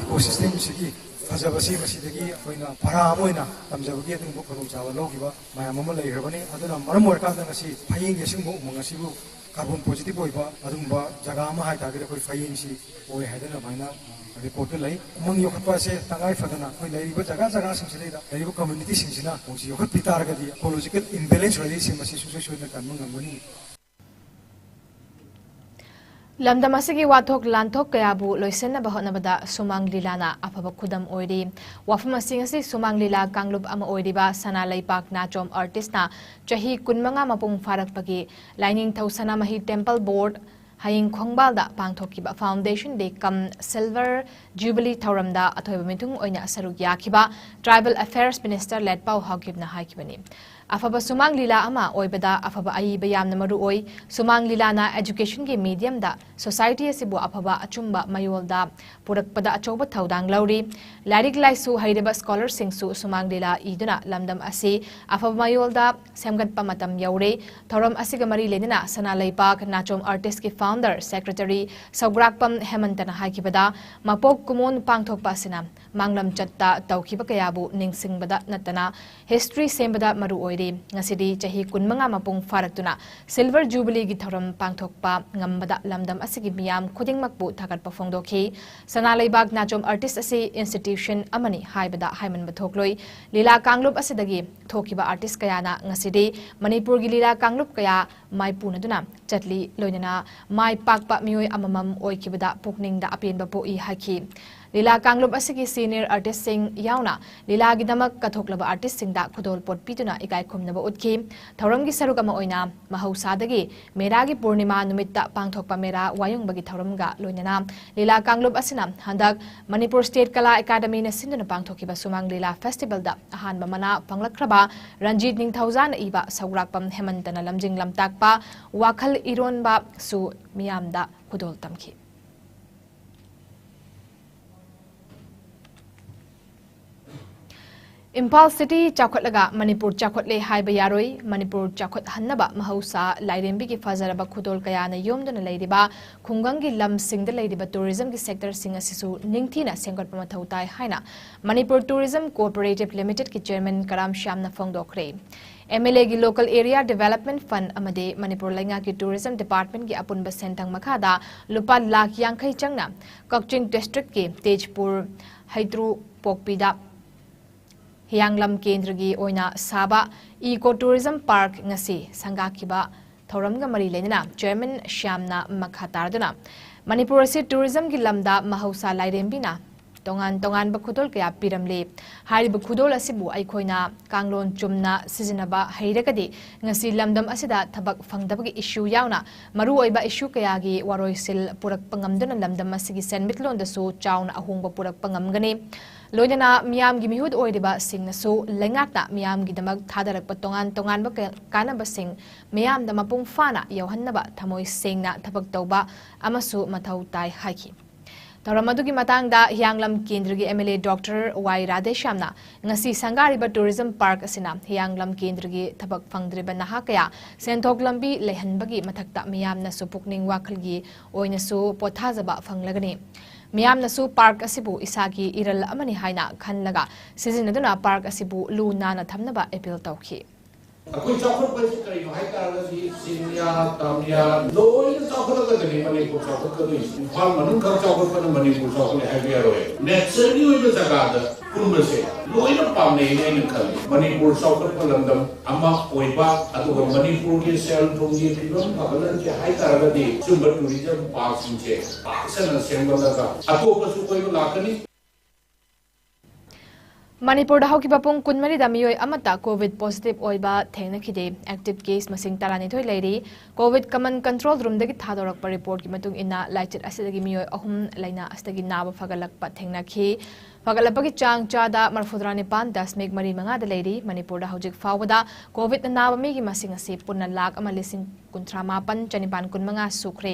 ꯏꯀꯣ ꯁꯤꯁꯇꯦꯝꯁꯤꯒꯤ ꯐꯖꯕꯁꯤ ꯃꯁꯤꯗꯒꯤ ꯑꯩꯈꯣꯏꯅ ꯚꯔꯥ ꯑꯃ ꯑꯣꯏꯅ ꯇꯝꯖꯕꯒꯤ ꯑꯗꯨꯒꯨꯝꯕ ꯈꯨꯗꯣꯡꯆꯥꯕ ꯂꯧꯈꯤꯕ ꯃꯌꯥꯝ ꯑꯃ ꯂꯩꯈ꯭ꯔꯕꯅꯤ꯫ ꯑꯗꯨꯅ ꯃꯔꯝ ꯑꯣꯏꯔꯀꯥꯟꯗ ꯉꯁꯤ ꯐꯌꯦꯡꯒꯤ ꯑꯁꯤꯒꯨꯝꯕ ꯎꯃꯪ ꯑꯁꯤꯕꯨ ꯀꯥꯔꯕꯣꯟ ꯄꯣꯖꯤꯇꯤꯚ ꯑꯣꯏꯕ ꯑꯗꯨꯒꯨꯝꯕ ꯖꯒꯥ ꯑꯃ ꯍꯥꯏ ꯇꯥꯔꯒꯗꯤ ꯑꯩꯈꯣꯏ ꯐꯌꯦꯡꯁꯤ ꯑꯣꯏ ꯍꯥꯏꯗꯅ ꯑꯗꯨꯃꯥꯏꯅ ꯔꯤꯄꯣꯔꯠꯇ ꯂꯩ꯫ ꯎꯃꯪ ꯌꯣꯛꯈꯠꯄ ꯑꯁꯦ ꯇꯉꯥꯏ ꯐꯗꯅ ꯑꯩꯈꯣꯏ ꯂꯩꯔꯤꯕ ꯖꯒꯥ ꯖꯒꯥꯁꯤꯡꯁꯤꯗꯩꯗ ꯂꯩꯔꯤꯕ ꯀꯝꯃ꯭ꯌꯨꯅꯤꯇꯤꯁꯤꯡꯁꯤꯅ ꯎꯃꯪꯁꯤ ꯌꯣꯛꯈꯠꯄꯤ ꯇꯥꯔꯒꯗꯤ ꯏꯀꯣꯂꯣꯖꯤꯀꯦꯜ ꯏꯝꯕꯦꯂꯦꯟꯁ ꯑꯣꯏꯔꯛꯏꯁꯦ ꯃꯁꯤ ꯁꯨꯡꯁꯣꯏ ꯁꯣꯏꯗꯅ ꯀꯟꯕ ꯉꯝꯒꯅꯤ꯫ ꯂꯝꯗꯝ ꯑꯁꯤꯒꯤ ꯋꯥꯊꯣꯛ ꯂꯥꯟꯊꯣꯛ ꯀꯌꯥꯕꯨ ꯂꯣꯏꯁꯤꯟꯅꯕ ꯍꯣꯠꯅꯕꯗ ꯁꯨꯃꯥꯡ ꯂꯤꯂꯥꯅ ꯑꯐꯕ ꯈꯨꯗꯝ ꯑꯣꯏꯔꯤ꯫ ꯋꯥꯐꯝ ꯑꯁꯤ ꯉꯁꯤ ꯁꯨꯃꯥꯡ ꯂꯤꯂꯥ ꯀꯥꯡꯂꯨꯞ ꯑꯃ ꯑꯣꯏꯔꯤꯕ ꯁꯅꯥ ꯂꯩꯄꯥꯛ ꯅꯥꯆꯣꯝ ꯑꯥꯔꯇꯤꯁ꯭ꯠꯅ ꯆꯍꯤ ꯀꯨꯟꯃꯉꯥ ꯃꯄꯨꯡ ꯐꯥꯔꯛꯄꯒꯤ ꯂꯥꯏꯅꯤꯡꯊꯧ ꯁꯅꯥꯃꯍꯤ ꯇꯦꯝꯄꯜ ꯕꯣꯔꯗ ꯍꯌꯤꯡ ꯈꯣꯡꯕꯥꯜꯗ ꯄꯥꯡꯊꯣꯛꯈꯤꯕ ꯐꯥꯎꯟꯗꯦꯁꯟ ꯗꯦ ꯀꯝ ꯁꯤꯜꯚꯔ ꯖꯨꯕꯤꯂꯤ ꯊꯧꯔꯝꯗ ꯑꯊꯣꯏꯕ ꯃꯤꯊꯨꯡ ꯑꯣꯏꯅ ꯁꯔꯨꯛ ꯌꯥꯈꯤꯕ ꯇ꯭ꯔꯥꯏꯕꯦꯜ ꯑꯐꯦꯌꯔꯁ ꯃꯤꯅꯤꯁꯇꯔ ꯂꯦꯠꯄꯥꯎ ꯍꯥꯎꯀꯤꯞꯅ ꯍꯥꯏꯈꯤꯕꯅꯤ꯫ ꯑꯐꯕ ꯁꯨꯃꯥꯡ ꯂꯤꯂꯥ ꯑꯃ ꯑꯣꯏꯕꯗ ꯑꯐꯕ ꯑꯏꯕ ꯌꯥꯝꯅ ꯃꯔꯨ ꯑꯣꯏ꯫ ꯁꯨꯃꯥꯡ ꯂꯤꯂꯥꯅ ꯑꯦꯖꯨꯀꯦꯁꯟꯒꯤ ꯃꯤꯗꯤꯌꯝꯗ ꯁꯣꯁꯥꯏꯇꯤ ꯑꯁꯤꯕꯨ ꯑꯐꯕ ꯑꯆꯨꯝꯕ ꯃꯌꯣꯜꯗ ꯄꯨꯔꯛꯄꯗ ꯑꯆꯧꯕ ꯊꯧꯗꯥꯡ ꯂꯧꯔꯤ꯫ ꯂꯥꯏꯔꯤꯛ ꯂꯥꯏꯁꯨ ꯍꯩꯔꯕ ꯁ꯭ꯀꯣꯂꯔꯁꯤꯡꯁꯨ ꯁꯨꯃꯥꯡ ꯂꯤꯂꯥ ꯏꯗꯨꯅ ꯂꯝꯗꯝ ꯑꯁꯤ ꯑꯐꯕ ꯃꯌꯣꯜꯗ ꯁꯦꯝꯒꯠꯄ ꯃꯇꯝ ꯌꯧꯔꯦ꯫ ꯊꯧꯔꯝ ꯑꯁꯤꯒ ꯃꯔꯤ ꯂꯩꯅꯅ ꯁꯅꯥ ꯂꯩꯄꯥꯛ ꯅꯥꯆꯣꯝ ꯑꯥꯔꯇꯤꯁ꯭ꯠꯀꯤ ꯐꯥꯎꯟꯗꯔ ꯁꯦꯀ꯭ꯔꯦꯇꯔꯤ ꯁꯧꯒ꯭ꯔꯥꯛꯄꯝ ꯍꯦꯃꯟꯇꯅ ꯍꯥꯏꯈꯤꯕꯗ, ꯃꯄꯣꯛ ꯀꯨꯝꯑꯣꯟ ꯄꯥꯡꯊꯣꯛꯄ ꯑꯁꯤꯅ ꯃꯥꯡꯂꯝꯆꯠꯇ ꯇꯧꯈꯤꯕ ꯀꯌꯥꯕꯨ ꯅꯤꯡꯁꯤꯡꯕꯗ ꯅꯠꯇꯅ ꯍꯤꯁꯇ꯭ꯔꯤ ꯁꯦꯝꯕꯗ ꯃꯔꯨ ꯑꯣꯏ꯫ ꯉꯁꯤꯗꯤ ꯆꯍꯤ ꯀꯨꯟꯃꯉꯥ ꯃꯄꯨꯡ ꯐꯥꯔꯛꯇꯨꯅ Silver Jubilee ꯒꯤ ꯊꯧꯔꯝ ꯄꯥꯡꯊꯣꯛꯄ ꯉꯝꯕꯗ ꯂꯝꯗꯝ ꯑꯁꯤꯒꯤ ꯃꯤꯌꯥꯝ ꯈꯨꯗꯤꯡꯃꯛꯄꯨ ꯊꯥꯒꯠꯄ ꯐꯣꯡꯗꯣꯛꯈꯤ꯫ ꯁꯅꯥ ꯂꯩꯕꯥꯛ ꯅꯥꯆꯣꯝ artist ꯑꯁꯤ institution ꯑꯃꯅꯤ ꯍꯥꯏꯕꯗ ꯍꯥꯏꯃꯟꯕ ꯊꯣꯛꯂꯣꯏ꯫ ꯂꯤꯂꯥ ꯀꯥꯡꯂꯨꯞ ꯑꯁꯤꯗꯒꯤ ꯊꯣꯛꯈꯤꯕ artist ꯀꯌꯥꯅ ꯉꯁꯤꯗꯤ ꯃꯅꯤꯄꯨꯔꯒꯤ ꯂꯤꯂꯥ ꯀꯥꯡꯂꯨꯞ ꯀꯌꯥ ꯃꯥꯏꯄꯨꯅꯗꯨꯅ ꯆꯠꯂꯤ, ꯂꯣꯏꯅꯅ ꯃꯥꯏ ꯄꯥꯛꯄ ꯃꯤꯑꯣꯏ ꯑꯃꯃꯝ ꯑꯣꯏꯈꯤꯕꯗ ꯄꯨꯛꯅꯤꯡꯗ ꯑꯄꯦꯟꯕ ꯄꯣꯛꯏ ꯍꯥꯏꯈꯤ꯫ ꯂꯤꯂꯥ ꯀꯥꯡꯂꯨꯞ ꯑꯁꯤꯒꯤ senior artist ꯁꯤꯡ ꯌꯥꯎꯅ ꯂꯤꯂꯥꯒꯤꯗꯃꯛ ꯀꯠꯊꯣꯛꯂꯕ artist ꯁꯤꯡꯗ ꯈꯨꯗꯣꯜꯄꯣꯠ ꯄꯤꯗꯨꯅ ꯏꯀꯥꯏ ꯈꯨꯝꯅꯕ ꯎꯠꯈꯤ꯫ ꯊꯧꯔꯝꯒꯤ ꯁꯔꯨꯛ ꯑꯃ ꯑꯣꯏꯅ ꯃꯍꯧꯁꯥꯗꯒꯤ ꯃꯦꯔꯥꯒꯤ ꯄꯨꯔꯅꯤꯃꯥ ꯅꯨꯃꯤꯠꯇ ꯄꯥꯡꯊꯣꯛꯄ ꯃꯦꯔꯥ ꯋꯥꯌꯨꯡꯕꯒꯤ ꯊꯧꯔꯝꯒ ꯂꯣꯏꯅꯅ ꯂꯤꯂꯥ ꯀꯥꯡꯂꯨꯞ ꯑꯁꯤꯅ ꯍꯟꯗꯛ ꯃꯅꯤꯄꯨꯔ State ꯀꯂꯥ ꯑꯦꯀꯥꯗꯃꯤꯅ ꯁꯤꯟꯗꯨꯅ ꯄꯥꯡꯊꯣꯛꯈꯤꯕ ꯁꯨꯃꯥꯡ ꯂꯤꯂꯥ festival ꯗ ꯑꯍꯥꯟꯕ ꯃꯅꯥ ꯐꯪꯂꯛꯈ꯭ꯔꯕ ꯔꯟꯖꯤꯠ ꯅꯤꯡꯊꯧꯖꯥꯅ ꯏꯕ ꯁꯧꯒ꯭ꯔꯥꯛꯄꯝ ꯍꯦꯃꯟꯇꯅ ꯂꯝꯖꯤꯡ ꯂꯝꯇꯥꯛꯄ ꯋꯥꯈꯜ ꯏꯔꯣꯟꯕꯁꯨ ꯃꯤꯌꯥꯝꯗ ꯈꯨꯗꯣꯜ ꯇꯝꯈꯤ꯫ ꯏꯝꯐꯥꯜ city ꯆꯥꯎꯈꯠꯂꯒ ꯃꯅꯤꯄꯨꯔ ꯆꯥꯎꯈꯠꯂꯦ ꯍꯥꯏꯕ ꯌꯥꯔꯣꯏ꯫ ꯃꯅꯤꯄꯨꯔ ꯆꯥꯎꯈꯠꯍꯟꯅꯕ ꯃꯍꯧꯁꯥ ꯂꯥꯏꯔꯦꯝꯕꯤꯒꯤ ꯐꯖꯔꯕ ꯈꯨꯗꯣꯜ ꯀꯌꯥꯅ ꯌꯣꯝꯗꯨꯅ ꯂꯩꯔꯤꯕ ꯈꯨꯡꯒꯪꯒꯤ ꯂꯝꯁꯤꯡꯗ ꯂꯩꯔꯤꯕ tourism ꯒꯤ sector ꯁꯤꯡ ꯑꯁꯤꯁꯨ ꯅꯤꯡꯊꯤꯅ ꯁꯦꯝꯒꯠꯄ ꯃꯊꯧ ꯇꯥꯏ ꯍꯥꯏꯅ ꯃꯅꯤꯄꯨꯔ Tourism Cooperative Limited ꯀꯤ chairman Karam ꯁ꯭ꯌꯥꯝꯅ ꯐꯣꯡꯗꯣꯛꯈ꯭ꯔꯦ꯫ M L A ꯒꯤ Local Area Development Fund ꯑꯃꯗꯤ ꯃꯅꯤꯄꯨꯔ ꯂꯩꯉꯥꯛꯀꯤ Tourism Department ꯀꯤ ꯑꯄꯨꯟꯕ ꯁꯦꯟꯊꯪ ꯃꯈꯥꯗ ꯂꯨꯄꯥ ꯂꯥꯈ ꯌꯥꯡꯈꯩ ꯆꯪꯅ ꯀꯛꯆꯤꯡ district ꯀꯤ ꯇꯦꯖꯄꯨꯔ ꯍꯩꯇ꯭ꯔꯨꯄꯣꯛꯄꯤꯗ ꯍꯤꯌꯥꯡꯂꯝ ꯀꯦꯟꯗ꯭ꯔꯒꯤ ꯑꯣꯏꯅ ꯁꯥꯕ Eco Tourism Park ꯉꯁꯤ ꯁꯪꯒꯥꯈꯤꯕ ꯊꯧꯔꯝꯒ ꯃꯔꯤ ꯂꯩꯅꯅ chairman ꯁ꯭ꯌꯥꯝꯅ ꯃꯈꯥ ꯇꯥꯔꯗꯨꯅ ꯃꯅꯤꯄꯨꯔ ꯑꯁꯤ tourism ꯒꯤ ꯂꯝꯗ ꯃꯍꯧꯁꯥ ꯂꯥꯏꯔꯦꯝꯕꯤꯅ ꯇꯣꯉꯥꯟ ꯇꯣꯉꯥꯟꯕ ꯈꯨꯗꯣꯜ ꯀꯌꯥ ꯄꯤꯔꯝꯂꯤ꯫ ꯍꯥꯏꯔꯤꯕ ꯈꯨꯗꯣꯜ ꯑꯁꯤꯕꯨ ꯑꯩꯈꯣꯏꯅ ꯀꯥꯡꯂꯣꯟ ꯆꯨꯝꯅ ꯁꯤꯖꯤꯟꯅꯕ ꯍꯩꯔꯒꯗꯤ ꯉꯁꯤ ꯂꯝꯗꯝ ꯑꯁꯤꯗ ꯊꯕꯛ ꯐꯪꯗꯕꯒꯤ issue ꯌꯥꯎꯅ ꯃꯔꯨꯑꯣꯏꯕ issue ꯀꯌꯥꯒꯤ ꯋꯥꯔꯣꯏꯁꯤꯜ ꯄꯨꯔꯛꯄ ꯉꯝꯗꯨꯅ ꯂꯝꯗꯝ ꯑꯁꯤꯒꯤ ꯁꯦꯟꯃꯤꯠꯂꯣꯟꯗꯁꯨ ꯆꯥꯎꯅ ꯑꯍꯣꯡꯕ ꯄꯨꯔꯛꯄ ꯉꯝꯒꯅꯤ꯫ ꯂꯣꯏꯅꯅ ꯃꯤꯌꯥꯝꯒꯤ ꯃꯤꯍꯨꯠ ꯑꯣꯏꯔꯤꯕꯁꯤꯡꯅꯁꯨ ꯂꯩꯉꯥꯛꯅ ꯃꯤꯌꯥꯝꯒꯤꯗꯃꯛ ꯊꯥꯗꯔꯛꯄ ꯇꯣꯉꯥꯟ ꯇꯣꯉꯥꯟꯕ ꯀ-, ꯀꯥꯟꯅꯕꯁꯤꯡ ꯃꯤꯌꯥꯝꯗ ꯃꯄꯨꯡ ꯐꯥꯅ ꯌꯧꯍꯟꯅꯕ ꯊꯃꯣꯏ ꯁꯦꯡꯅ ꯊꯕꯛ ꯇꯧꯕ ꯑꯃꯁꯨ ꯃꯊꯧ ꯇꯥꯏ ꯍꯥꯏꯈꯤ꯫ ꯊꯧꯔꯝ ꯑꯗꯨꯒꯤ ꯃꯇꯥꯡꯗ ꯍꯤꯌꯥꯡꯂꯝ ꯀꯦꯟꯗ꯭ꯔꯒꯤ M L A Doctor Y ꯔꯥꯙꯦꯁ꯭ꯌꯥꯝꯅ ꯉꯁꯤ ꯁꯪꯒꯥꯔꯤꯕ tourism park ꯑꯁꯤꯅ ꯍꯤꯌꯥꯡꯂꯝ ꯀꯦꯟꯗ꯭ꯔꯒꯤ ꯊꯕꯛ ꯐꯪꯗ꯭ꯔꯤꯕ ꯅꯍꯥ ꯀꯌꯥ ꯁꯦꯟꯊꯣꯛ ꯂꯝꯕꯤ ꯂꯩꯍꯟꯕꯒꯤ ꯃꯊꯛꯇ ꯃꯤꯌꯥꯝꯅꯁꯨ ꯄꯨꯛꯅꯤꯡ ꯋꯥꯈꯜꯒꯤ ꯑꯣꯏꯅꯁꯨ ꯄꯣꯊꯥꯖꯕ ꯐꯪꯂꯒꯅꯤ꯫ ꯃꯤꯌꯥꯝꯅꯁꯨ park ꯑꯁꯤꯕꯨ ꯏꯁꯥꯒꯤ ꯏꯔꯜ ꯑꯃꯅꯤ ꯍꯥꯏꯅ ꯈꯜꯂꯒ ꯁꯤꯖꯤꯟꯅꯗꯨꯅ park ꯑꯁꯤꯕꯨ ꯂꯨ ꯅꯥꯟꯅ ꯊꯝꯅꯕ appeal ꯇꯧꯈꯤ꯫ ꯑꯩꯈꯣꯏ ꯆꯥꯎꯈꯠꯄ ꯍꯥꯏꯁꯤ ꯀꯔꯤꯅꯣ ꯍꯥꯏ ꯇꯥꯔꯒꯗꯤ ꯆꯤꯡꯌꯥ ꯇꯝꯌꯥ ꯂꯣꯏꯅ ꯆꯥꯎꯈꯠꯂꯒꯗꯅꯤ ꯃꯅꯤꯄꯨꯔ ꯆꯥꯎꯈꯠꯀꯗꯣꯏꯁꯦ꯫ ꯏꯝꯐꯥꯜ ꯃꯅꯨꯡ ꯈꯛ ꯆꯥꯎꯈꯠꯄꯅ ꯃꯅꯤꯄꯨꯔ ꯆꯥꯎꯈꯠꯂꯦ ꯍꯥꯏꯕ ꯌꯥꯔꯣꯏ꯫ ꯅꯦꯆꯔꯒꯤ ꯑꯣꯏꯕ ꯖꯒꯥꯗ ꯄꯨꯟꯕꯁꯦ ꯂꯣꯏꯅ ꯄꯥꯝꯅꯩꯅ ꯑꯩꯅ ꯈꯜꯂꯤ꯫ ꯃꯅꯤꯄꯨꯔ ꯆꯥꯎꯈꯠꯄ ꯂꯝꯗꯝ ꯑꯃ ꯑꯣꯏꯕ, ꯑꯗꯨꯒ ꯃꯅꯤꯄꯨꯔꯒꯤ ꯁꯦꯜ ꯊꯨꯝꯒꯤ ꯐꯤꯕꯝ ꯐꯒꯠꯍꯟꯒꯦ ꯍꯥꯏ ꯇꯥꯔꯒꯗꯤ ꯁꯨꯝꯕ ꯇꯨꯔꯤꯖꯝ ꯄꯥꯔꯛꯁꯤꯡꯁꯦ ꯄꯥꯛ ꯁꯟꯅ ꯁꯦꯝꯒꯠꯂꯒ ꯑꯇꯣꯞꯄꯁꯨ ꯀꯣꯏꯕ ꯂꯥꯛꯀꯅꯤ꯫ ꯃꯅꯤꯄꯨꯔꯗ ꯍꯧꯈꯤꯕ ꯄꯨꯡ ꯀꯨꯟꯃꯔꯤꯗ ꯃꯤꯑꯣꯏ ꯑꯃꯠꯇ ꯀꯣꯚꯤꯗ ꯄꯣꯖꯤꯇꯤꯚ ꯑꯣꯏꯕ ꯊꯦꯡꯅꯈꯤꯗꯦ꯫ ꯑꯦꯛꯇꯤꯚ ꯀꯦꯁ ꯃꯁꯤꯡ ꯇꯔꯥꯅꯤꯊꯣꯏ ꯂꯩꯔꯤ꯫ ꯀꯣꯚꯤꯗ ꯀꯃꯟ ꯀꯟꯇ꯭ꯔꯣꯜ ꯔꯨꯝꯗꯒꯤ ꯊꯥꯗꯣꯔꯛꯄ ꯔꯤꯄꯣꯔꯠꯀꯤ ꯃꯇꯨꯡ ꯏꯟꯅ, ꯂꯥꯏꯆꯠ ꯑꯁꯤꯗꯒꯤ ꯃꯤꯑꯣꯏ ꯑꯍꯨꯝ ꯂꯥꯏꯅꯥ ꯑꯁꯤꯗꯒꯤ ꯅꯥꯕ ꯐꯒꯠꯂꯛꯄ ꯊꯦꯡꯅꯈꯤ꯫ ꯐꯒꯠꯂꯛꯄꯒꯤ ꯆꯥꯡ ꯆꯥꯗ ꯃꯔꯐꯨꯇꯔꯥ ꯅꯤꯄꯥꯟ ꯗꯁꯃꯤꯛ ꯃꯔꯤ ꯃꯉꯥꯗ ꯂꯩꯔꯤ꯫ ꯃꯅꯤꯄꯨꯔꯗ ꯍꯧꯖꯤꯛ ꯐꯥꯎꯕꯗ ꯀꯣꯚꯤꯗꯅ ꯅꯥꯕ ꯃꯤꯒꯤ ꯃꯁꯤꯡ ꯑꯁꯤ ꯄꯨꯟꯅ ꯂꯥꯈ ꯑꯃ ꯂꯤꯁꯤꯡ ꯀꯨꯟꯊ꯭ꯔꯥ ꯃꯥꯄꯟ ꯆꯅꯤꯄꯥꯟ ꯀꯨꯟꯃꯉꯥ ꯁꯨꯈ꯭ꯔꯦ꯫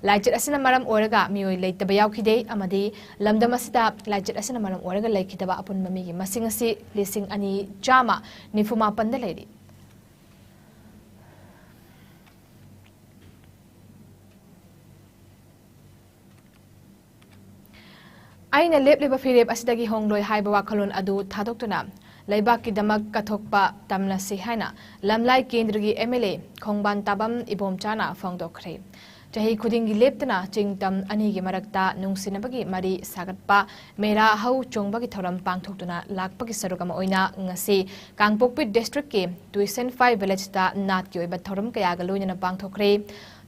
ꯂꯥꯏꯆꯠ ꯑꯁꯤꯅ ꯃꯔꯝ ꯑꯣꯏꯔꯒ ꯃꯤꯑꯣꯏ ꯂꯩꯇꯕ ꯌꯥꯎꯈꯤꯗꯦ ꯑꯃꯗꯤ ꯂꯝꯗꯝ ꯑꯁꯤꯗ ꯂꯥꯏꯆꯠ ꯑꯁꯤꯅ ꯃꯔꯝ ꯑꯣꯏꯔꯒ ꯂꯩꯈꯤꯗꯕ ꯑꯄꯨꯟꯕ ꯃꯤꯒꯤ ꯃꯁꯤꯡ ꯑꯁꯤ ꯂꯤꯁꯤꯡ ꯑꯅꯤ ꯆꯥꯝꯃ ꯅꯤꯐꯨ ꯃꯥꯄꯟꯗ ꯂꯩꯔꯤ꯫ ꯑꯩꯅ ꯂꯦꯞꯂꯤꯕ ꯐꯤꯔꯦꯞ ꯑꯁꯤꯗꯒꯤ ꯍꯣꯡꯂꯣꯏ ꯍꯥꯏꯕ ꯋꯥꯈꯜꯂꯣꯟ ꯑꯗꯨ ꯊꯥꯗꯣꯛꯇꯨꯅ ꯂꯩꯕꯥꯛꯀꯤꯗꯃꯛ ꯀꯠꯊꯣꯛꯄ ꯇꯝꯂꯁꯤ ꯍꯥꯏꯅ ꯂꯝꯂꯥꯏ ꯀꯦꯟꯗ꯭ꯔꯒꯤ ꯑꯦꯝ ꯑꯦꯜ ꯑꯦ ꯈꯣꯡꯕꯥꯟ ꯇꯥꯕꯝ ꯏꯕꯣꯝꯆꯥꯅ ꯐꯣꯡꯗꯣꯛꯈ꯭ꯔꯦ꯫ ꯆꯍꯤ ꯈꯨꯗꯤꯡꯒꯤ ꯂꯦꯞꯇꯅ ꯆꯤꯡ ꯇꯝ ꯑꯅꯤꯒꯤ ꯃꯔꯛꯇ ꯅꯨꯡꯁꯤꯅꯕꯒꯤ ꯃꯔꯤ ꯁꯥꯒꯠꯄ ꯃꯦꯔꯥ ꯍꯧ ꯆꯣꯡꯕꯒꯤ ꯊꯧꯔꯝ ꯄꯥꯡꯊꯣꯛꯇꯨꯅ ꯂꯥꯛꯄꯒꯤ ꯁꯔꯨꯛ ꯑꯃ ꯑꯣꯏꯅ ꯉꯁꯤ ꯀꯥꯡꯄꯣꯛꯄꯤ ꯗꯤꯁꯇ꯭ꯔꯤꯛꯀꯤ ꯇꯨꯏꯁꯦꯟꯐꯥꯏ ꯚꯤꯂꯦꯖꯇ ꯅꯥꯠꯀꯤ ꯑꯣꯏꯕ ꯊꯧꯔꯝ ꯀꯌꯥꯒ ꯂꯣꯏꯅꯅ ꯄꯥꯡꯊꯣꯛꯈ꯭ꯔꯦ꯫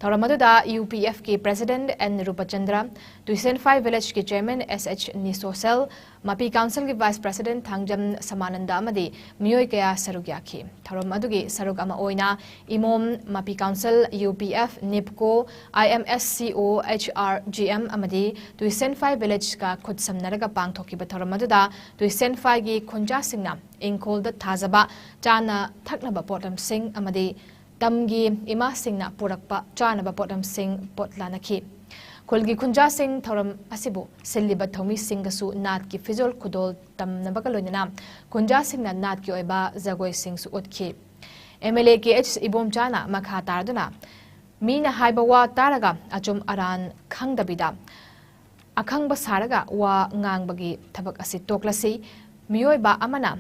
ꯊꯧꯔꯝ ꯑꯗꯨꯗ ꯌꯨ ꯄꯤ ꯑꯦꯐꯀꯤ ꯄ꯭ꯔꯦꯁꯤꯗꯦꯟꯠ ꯑꯦꯟ ꯔꯨꯄꯆꯟꯗ꯭ꯔ, ꯇꯨꯏꯁꯦꯟꯐꯥꯏ ꯚꯤꯂꯦꯖꯀꯤ ꯆꯦꯌꯔꯃꯦꯟ ꯑꯦꯁ ꯑꯦꯆ ꯅꯤꯁꯣꯁꯦꯜ, ꯃꯄꯤ ꯀꯥꯎꯟꯁꯤꯜꯒꯤ ꯚꯥꯏꯁ ꯄ꯭ꯔꯦꯁꯤꯗꯦꯟꯠ ꯊꯥꯡꯖꯝ ꯁꯃꯥꯅꯟꯗ ꯑꯃꯗꯤ ꯃꯤꯑꯣꯏ ꯀꯌꯥ ꯁꯔꯨꯛ ꯌꯥꯈꯤ꯫ ꯊꯧꯔꯝ ꯑꯗꯨꯒꯤ ꯁꯔꯨꯛ ꯑꯃ ꯑꯣꯏꯅ ꯏꯃꯣꯝ, ꯃꯄꯤ ꯀꯥꯎꯟꯁꯤꯜ, ꯌꯨ ꯄꯤ ꯑꯦꯐ, ꯅꯤꯞꯀꯣ, ꯑꯥꯏ ꯑꯦꯝ ꯑꯦꯁ ꯁꯤ ꯑꯣ, ꯑꯩꯆ ꯑꯥꯔ ꯖꯤ ꯑꯦꯝ ꯑꯃꯗꯤ ꯇꯨꯏꯁꯦꯟꯐꯥꯏ ꯚꯤꯂꯦꯖꯀ ꯈꯨꯠꯁꯝꯅꯔꯒ ꯄꯥꯡꯊꯣꯛꯈꯤꯕ ꯊꯧꯔꯝ ꯑꯗꯨꯗ ꯇꯨꯏꯁꯦꯟꯐꯥꯏꯒꯤ ꯈꯨꯟꯖꯥꯁꯤꯡꯅ ꯏꯪꯈꯣꯜꯗ ꯊꯥꯖꯕ ꯆꯥꯅ ꯊꯛꯅꯕ ꯄꯣꯠꯂꯝꯁꯤꯡ ꯑꯃꯗꯤ ꯇꯝꯒꯤ ꯏꯃꯥꯁꯤꯡꯅ ꯄꯨꯔꯛꯄ ꯆꯥꯅꯕ ꯄꯣꯠꯂꯝꯁꯤꯡ ꯄꯣꯠ ꯂꯥꯟꯅꯈꯤ꯫ ꯈꯨꯜꯒꯤ ꯈꯨꯟꯖꯥꯁꯤꯡ ꯊꯧꯔꯝ ꯑꯁꯤꯕꯨ ꯁꯤꯜꯂꯤꯕ ꯊꯧꯃꯤꯁꯤꯡꯒꯁꯨ ꯅꯥꯠꯀꯤ ꯐꯤꯖꯣꯜ ꯈꯨꯗꯣꯜ ꯇꯝꯅꯕꯒ ꯂꯣꯏꯅꯅ ꯈꯨꯟꯖꯥꯁꯤꯡꯅ ꯅꯥꯠꯀꯤ ꯑꯣꯏꯕ ꯖꯒꯣꯏꯁꯤꯡꯁꯨ ꯎꯠꯈꯤ꯫ M L A K H ꯏꯕꯣꯝꯆꯥꯅ ꯃꯈꯥ ꯇꯥꯔꯗꯨꯅ ꯃꯤꯅ ꯍꯥꯏꯕ ꯋꯥ ꯇꯥꯔꯒ ꯑꯆꯨꯝ ꯑꯔꯥꯟ ꯈꯪꯗꯕꯤꯗ ꯑꯈꯪꯕ ꯁꯥꯔꯒ ꯋꯥ ꯉꯥꯡꯕꯒꯤ ꯊꯕꯛ ꯑꯁꯤ ꯇꯣꯛꯂꯁꯤ꯫ ꯃꯤꯑꯣꯏꯕ ꯑꯃꯅ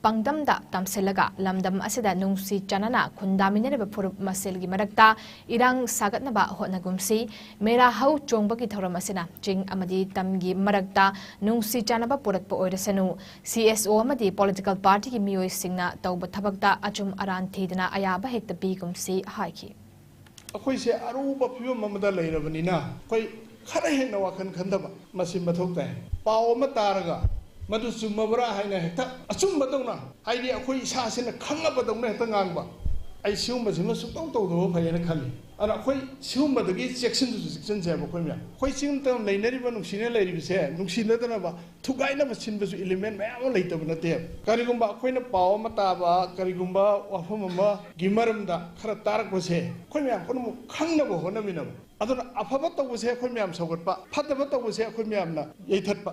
ꯄꯥꯡꯗꯝꯗ ꯇꯝꯁꯤꯜꯂꯒ ꯂꯝꯗꯝ ꯑꯁꯤꯗ ꯅꯨꯡꯁꯤ ꯆꯥꯟꯅꯅ ꯈꯨꯟꯗꯥꯃꯤꯟꯅꯔꯤꯕ ꯐꯨꯔꯨꯞ ꯃꯁꯦꯜꯒꯤ ꯃꯔꯛꯇ ꯏꯔꯥꯡ ꯁꯥꯒꯠꯅꯕ ꯍꯣꯠꯅꯒꯨꯝꯁꯤ꯫ ꯃꯦꯔꯥ ꯍꯧ ꯆꯣꯡꯕꯒꯤ ꯊꯧꯔꯝ ꯑꯁꯤꯅ ꯆꯤꯡ ꯑꯃꯗꯤ ꯇꯝꯒꯤ ꯃꯔꯛꯇ ꯅꯨꯡꯁꯤ ꯆꯥꯟꯅꯕ ꯄꯨꯔꯛꯄ ꯑꯣꯏꯔꯁꯅꯨ꯫ ꯁꯤ ꯑꯦꯁ ꯑꯣ ꯑꯃꯗꯤ ꯄꯣꯂꯤꯇꯤꯀꯦꯜ ꯄꯥꯔꯇꯤꯒꯤ ꯃꯤꯑꯣꯏꯁꯤꯡꯅ ꯇꯧꯕ ꯊꯕꯛꯇ ꯑꯆꯨꯝ ꯑꯔꯥꯟ ꯊꯤꯗꯅ ꯑꯌꯥꯕ ꯍꯦꯛꯇ ꯄꯤꯒꯨꯝꯁꯤ ꯍꯥꯏꯈꯤ꯫ ꯑꯩꯈꯣꯏꯁꯦ ꯑꯔꯨꯕ ꯐꯤꯕꯝ ꯑꯃꯗ ꯂꯩꯔꯕꯅꯤꯅ ꯑꯩꯈꯣꯏ ꯈꯔ ꯍꯦꯟꯅ ꯋꯥꯈꯜ ꯈꯟꯊꯕ ꯃꯁꯤ ꯃꯊꯧ ꯇꯥꯏ꯫ ꯄꯥꯎ ꯑꯃ ꯇꯥꯔꯒ ꯃꯗꯨ ꯆꯨꯝꯃꯕ꯭ꯔꯥ ꯍꯥꯏꯅ ꯍꯦꯛꯇ ꯑꯆꯨꯝꯕꯗꯧꯅ, ꯍꯥꯏꯗꯤ ꯑꯩꯈꯣꯏ ꯏꯁꯥꯁꯤꯅ ꯈꯪꯉꯕꯗꯧꯅ ꯍꯦꯛꯇ ꯉꯥꯡꯕ, ꯑꯩ ꯁꯤꯒꯨꯝꯕꯁꯤꯃ ꯁꯨꯡꯇꯧ ꯇꯧꯗꯕ ꯐꯩꯌꯦꯅ ꯈꯜꯂꯤ꯫ ꯑꯗꯨꯅ ꯑꯩꯈꯣꯏ ꯁꯤꯒꯨꯝꯕꯗꯒꯤ ꯆꯦꯛꯁꯤꯟꯁꯨ ꯆꯦꯛꯁꯤꯟꯁꯦꯕ ꯑꯩꯈꯣꯏ ꯃꯌꯥꯝ꯫ ꯑꯩꯈꯣꯏ ꯆꯤꯡꯗ ꯂꯩꯅꯔꯤꯕ, ꯅꯨꯡꯁꯤꯅ ꯂꯩꯔꯤꯕꯁꯦ ꯅꯨꯡꯁꯤꯅꯗꯅꯕ ꯊꯨꯒꯥꯏꯅꯕ ꯁꯤꯟꯕꯁꯨ element ꯃꯌꯥꯝ ꯑꯃ ꯂꯩꯇꯕ ꯅꯠꯇꯦꯕ꯫ ꯀꯔꯤꯒꯨꯝꯕ ꯑꯩꯈꯣꯏꯅ ꯄꯥꯎ ꯑꯃ ꯇꯥꯕ, ꯀꯔꯤꯒꯨꯝꯕ ꯋꯥꯐꯝ ꯑꯃꯒꯤ ꯃꯔꯝꯗ ꯈꯔ ꯇꯥꯔꯛꯄꯁꯦ ꯑꯩꯈꯣꯏ ꯃꯌꯥꯝ ꯄꯨꯝꯅꯃꯛ ꯈꯪꯅꯕ ꯍꯣꯠꯅꯃꯤꯟꯅꯕ꯫ ꯑꯗꯨꯅ ꯑꯐꯕ ꯇꯧꯕꯁꯦ ꯑꯩꯈꯣꯏ ꯃꯌꯥꯝ ꯁꯧꯒꯠꯄ, ꯐꯠꯇꯕ ꯇꯧꯕꯁꯦ ꯑꯩꯈꯣꯏ ꯃꯌꯥꯝꯅ ꯌꯩꯊꯠꯄ꯫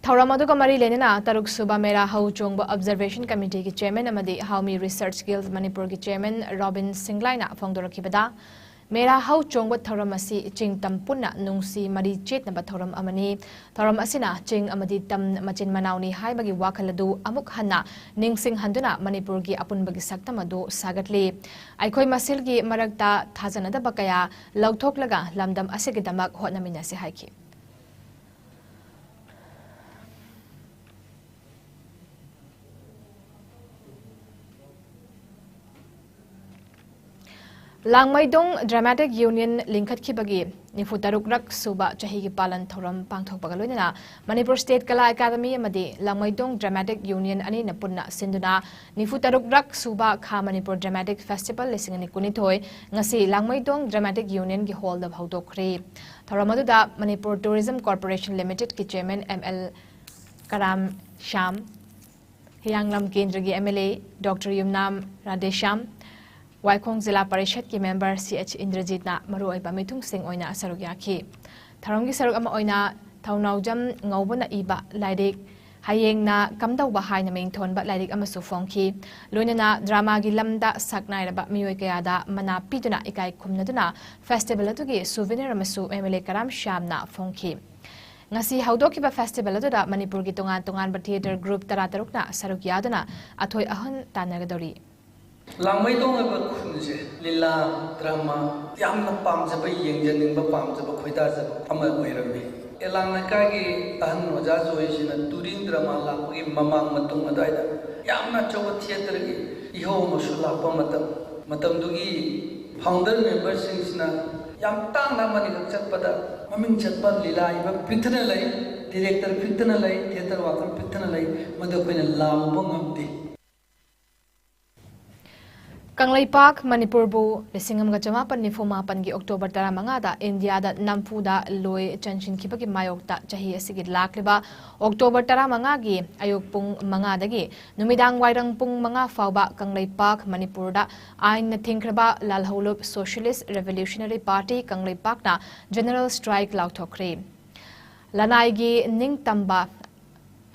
ꯊꯧꯔꯝ ꯑꯗꯨꯒ ꯃꯔꯤ ꯂꯩꯅꯅ ꯇꯔꯨꯛ ꯁꯨꯕ ꯃꯦꯔꯥ ꯍꯧ ꯆꯣꯡꯕ Observation Committeeꯒꯤ Chairman ꯑꯃꯗꯤ Haomi Research Guild ꯃꯅꯤꯄꯨꯔꯒꯤ Chairman ꯔꯣꯕꯤꯟ ꯁꯤꯡꯒ꯭ꯂꯥꯏꯅ ꯐꯣꯡꯗꯣꯔꯛꯈꯤꯕꯗ, ꯃꯦꯔꯥ ꯍꯧ ꯆꯣꯡꯕ ꯊꯧꯔꯝ ꯑꯁꯤ ꯆꯤꯡ ꯇꯝ ꯄꯨꯟꯅ ꯅꯨꯡꯁꯤ ꯃꯔꯤ ꯆꯦꯠꯅꯕ ꯊꯧꯔꯝ ꯑꯃꯅꯤ꯫ ꯊꯧꯔꯝ ꯑꯁꯤꯅ ꯆꯤꯡ ꯑꯃꯗꯤ ꯇꯝ ꯃꯆꯤꯟ ꯃꯅꯥꯎꯅꯤ ꯍꯥꯏꯕꯒꯤ ꯋꯥꯈꯜ ꯑꯗꯨ ꯑꯃꯨꯛ ꯍꯟꯅ ꯅꯤꯡꯁꯤꯡꯍꯟꯗꯨꯅ ꯃꯅꯤꯄꯨꯔꯒꯤ ꯑꯄꯨꯟꯕꯒꯤ ꯁꯛꯇꯝ ꯑꯗꯨ ꯁꯥꯒꯠꯂꯤ꯫ ꯑꯩꯈꯣꯏ ꯃꯁꯦꯜꯒꯤ ꯃꯔꯛꯇ ꯊꯥꯖꯅꯗꯕ ꯀꯌꯥ ꯂꯧꯊꯣꯛꯂꯒ ꯂꯝꯗꯝ ꯑꯁꯤꯒꯤꯗꯃꯛ ꯍꯣꯠꯅꯃꯤꯟꯅꯁꯤ ꯍꯥꯏꯈꯤ꯫ ꯂꯥꯡꯃꯩꯗꯣꯡ Dramatic Union ꯂꯤꯡꯈꯠꯈꯤꯕꯒꯤ ꯅꯤꯐꯨ ꯇꯔꯨꯛ ꯔꯛ ꯁꯨꯕ ꯆꯍꯤꯒꯤ ꯄꯥꯂꯟ ꯊꯧꯔꯝ ꯄꯥꯡꯊꯣꯛꯄꯒ ꯂꯣꯏꯅꯅ ꯃꯅꯤꯄꯨꯔ State ꯀꯂꯥ ꯑꯦꯀꯥꯗꯃꯤ ꯑꯃꯗꯤ ꯂꯥꯡꯃꯩꯗꯣꯡ Dramatic Union ꯑꯅꯤꯅ ꯄꯨꯟꯅ ꯁꯤꯟꯗꯨꯅ ꯅꯤꯐꯨ ꯇꯔꯨꯛ ꯔꯛ ꯁꯨꯕ ꯈꯥ ꯃꯅꯤꯄꯨꯔ Dramatic Festival ꯂꯤꯁꯤꯡ ꯑꯅꯤ ꯀꯨꯟꯅꯤꯊꯣꯏ ꯉꯁꯤ ꯂꯥꯡꯃꯩꯗꯣꯡ Dramatic Unionꯒꯤ hallꯗ ꯍꯧꯗꯣꯛꯈ꯭ꯔꯦ꯫ ꯊꯧꯔꯝ ꯑꯗꯨꯗ ꯃꯅꯤꯄꯨꯔ Tourism Corporation Limitedꯀꯤ Chairman M L Karam Shyam, Hiyanglam ꯀꯦꯟꯗ꯭ꯔꯒꯤ M L A doctor Yumnam Radheshyam, Waikhong zila ꯄꯔꯤꯁꯠꯀꯤ ꯃꯦꯝꯕꯔ ꯁꯤ ꯑꯩꯆ ꯏꯟꯗ꯭ꯔꯖꯤꯠꯅ ꯃꯔꯨꯑꯣꯏꯕ ꯃꯤꯊꯨꯡꯁꯤꯡ ꯑꯣꯏꯅ ꯁꯔꯨꯛ ꯌꯥꯈꯤ꯫ ꯊꯧꯔꯝꯒꯤ ꯁꯔꯨꯛ ꯑꯃ ꯑꯣꯏꯅ ꯊꯧꯅꯥꯎꯖꯝ ꯉꯧꯕꯅ ꯏꯕ ꯂꯥꯏꯔꯤꯛ ꯍꯌꯦꯡꯅ ꯀꯝꯗꯧꯕ ꯍꯥꯏꯅ ꯃꯤꯡꯊꯣꯟꯕ ꯂꯥꯏꯔꯤꯛ ꯑꯃꯁꯨ ꯐꯣꯡꯈꯤ꯫ ꯂꯣꯏꯅꯅ dramaꯒꯤ ꯂꯝꯗ ꯁꯛꯅꯥꯏꯔꯕ ꯃꯤꯑꯣꯏ ꯀꯌꯥꯗ ꯃꯅꯥ ꯄꯤꯗꯨꯅ ꯏꯀꯥꯏ ꯈꯨꯝꯅꯗꯨꯅ festival ꯑꯗꯨꯒꯤ souvenir ꯑꯃꯁꯨ ꯑꯦꯝ ꯑꯦꯜ ꯑꯦ ꯀꯔꯥꯝ ꯁ꯭ꯌꯥꯝꯅ ꯐꯣꯡꯈꯤ꯫ ꯉꯁꯤ ꯍꯧꯗꯣꯛꯈꯤꯕ ꯐꯦꯁꯇꯤꯚꯦꯜ ꯑꯗꯨꯗ ꯃꯅꯤꯄꯨꯔꯒꯤ ꯇꯣꯉꯥꯟ ꯇꯣꯉꯥꯟꯕ ꯊꯤꯌꯦꯇꯔ ꯒ꯭ꯔꯨꯞ ꯇꯔꯥ ꯇꯔꯨꯛꯅ ꯁꯔꯨꯛ ꯌꯥꯗꯨꯅ ꯑꯊꯣꯏ ꯑꯍꯟ ꯇꯥꯟꯅꯒꯗꯧꯔꯤ꯫ ꯂꯥꯡꯃꯩꯗꯣꯡ ꯍꯥꯏꯕ ꯈꯨꯟꯁꯦ ꯂꯤꯂꯥ, ꯗ꯭ꯔꯃꯥ ꯌꯥꯝꯅ ꯄꯥꯝꯖꯕ, ꯌꯦꯡꯖꯅꯤꯡꯕ, ꯄꯥꯝꯖꯕ, ꯈꯣꯏꯗꯥꯖꯕ ꯑꯃ ꯑꯣꯏꯔꯝꯃꯤ꯫ ꯑꯦꯂꯥꯡ ꯂꯩꯀꯥꯏꯒꯤ ꯑꯍꯟ ꯑꯣꯖꯥ ꯖꯣꯏꯁꯤꯅ ꯇꯨꯔꯤ ꯗ꯭ꯔꯃꯥ ꯂꯥꯛꯄꯒꯤ ꯃꯃꯥꯡ ꯃꯇꯨꯡ ꯑꯗꯨꯋꯥꯏꯗ ꯌꯥꯝꯅ ꯑꯆꯧꯕ ꯊꯤꯌꯦꯇꯔꯒꯤ ꯏꯍꯧ ꯑꯃꯁꯨ ꯂꯥꯛꯄ ꯃꯇꯝ, ꯃꯇꯝꯗꯨꯒꯤ ꯐꯥꯎꯟꯗꯔ ꯃꯦꯝꯕꯔꯁꯤꯡꯁꯤꯅ ꯌꯥꯝ ꯇꯥꯡꯅ ꯑꯃꯅꯤꯈꯛ ꯆꯠꯄꯗ ꯃꯃꯤꯡ ꯆꯠꯄ ꯂꯤꯂꯥ ꯏꯕ ꯄꯤꯛꯊꯅ ꯂꯩ, ꯗꯤꯔꯦꯛꯇꯔ ꯄꯤꯛꯊꯅ ꯂꯩ, ꯊꯤꯌꯦꯇꯔ ꯋꯥꯀꯔ ꯄꯤꯛꯊꯅ ꯂꯩ, ꯃꯗꯨ ꯑꯩꯈꯣꯏꯅ ꯂꯥꯝꯃꯨꯕ ꯉꯝꯗꯦ꯫ ꯀꯪꯂꯩꯄꯥꯛ ꯃꯅꯤꯄꯨꯔꯕꯨ ꯂꯤꯁꯤꯡ ꯑꯃꯒ ꯆꯃꯥꯄꯟ ꯅꯤꯐꯨ ꯃꯥꯄꯟꯒꯤ ꯑꯣꯛꯇꯣꯕꯔ ꯇꯔꯥꯃꯉꯥꯗ ꯏꯟꯗꯤꯌꯥꯗ ꯅꯝꯐꯨꯗ ꯂꯣꯏ ꯆꯟꯁꯤꯟꯈꯤꯕꯒꯤ ꯃꯥꯌꯣꯛꯇ ꯆꯍꯤ ꯑꯁꯤꯒꯤ ꯂꯥꯛꯂꯤꯕ ꯑꯣꯛꯇꯣꯕꯔ ꯇꯔꯥꯃꯉꯥꯒꯤ ꯑꯌꯨꯛ ꯄꯨꯡ ꯃꯉꯥꯗꯒꯤ ꯅꯨꯃꯤꯗꯥꯡ ꯋꯥꯏꯔꯝ ꯄꯨꯡ ꯃꯉꯥ ꯐꯥꯎꯕ ꯀꯪꯂꯩꯄꯥꯛ ꯃꯅꯤꯄꯨꯔꯗ ꯑꯥꯏꯟꯅ ꯊꯤꯡꯈ꯭ꯔꯕ ꯂꯥꯜꯍꯧꯂꯨꯞ ꯁꯣꯁꯤꯌꯦꯂꯤꯁ ꯔꯦꯚꯣꯂꯨꯁꯅꯔꯤ ꯄꯥꯔꯇꯤ ꯀꯪꯂꯩꯄꯥꯛꯅ ꯖꯦꯅꯔꯦꯜ ꯁ꯭ꯇ꯭ꯔꯥꯏꯛ ꯂꯥꯎꯊꯣꯛꯈ꯭ꯔꯦ꯫ ꯂꯅꯥꯏꯒꯤ ꯅꯤꯡꯇꯝꯕ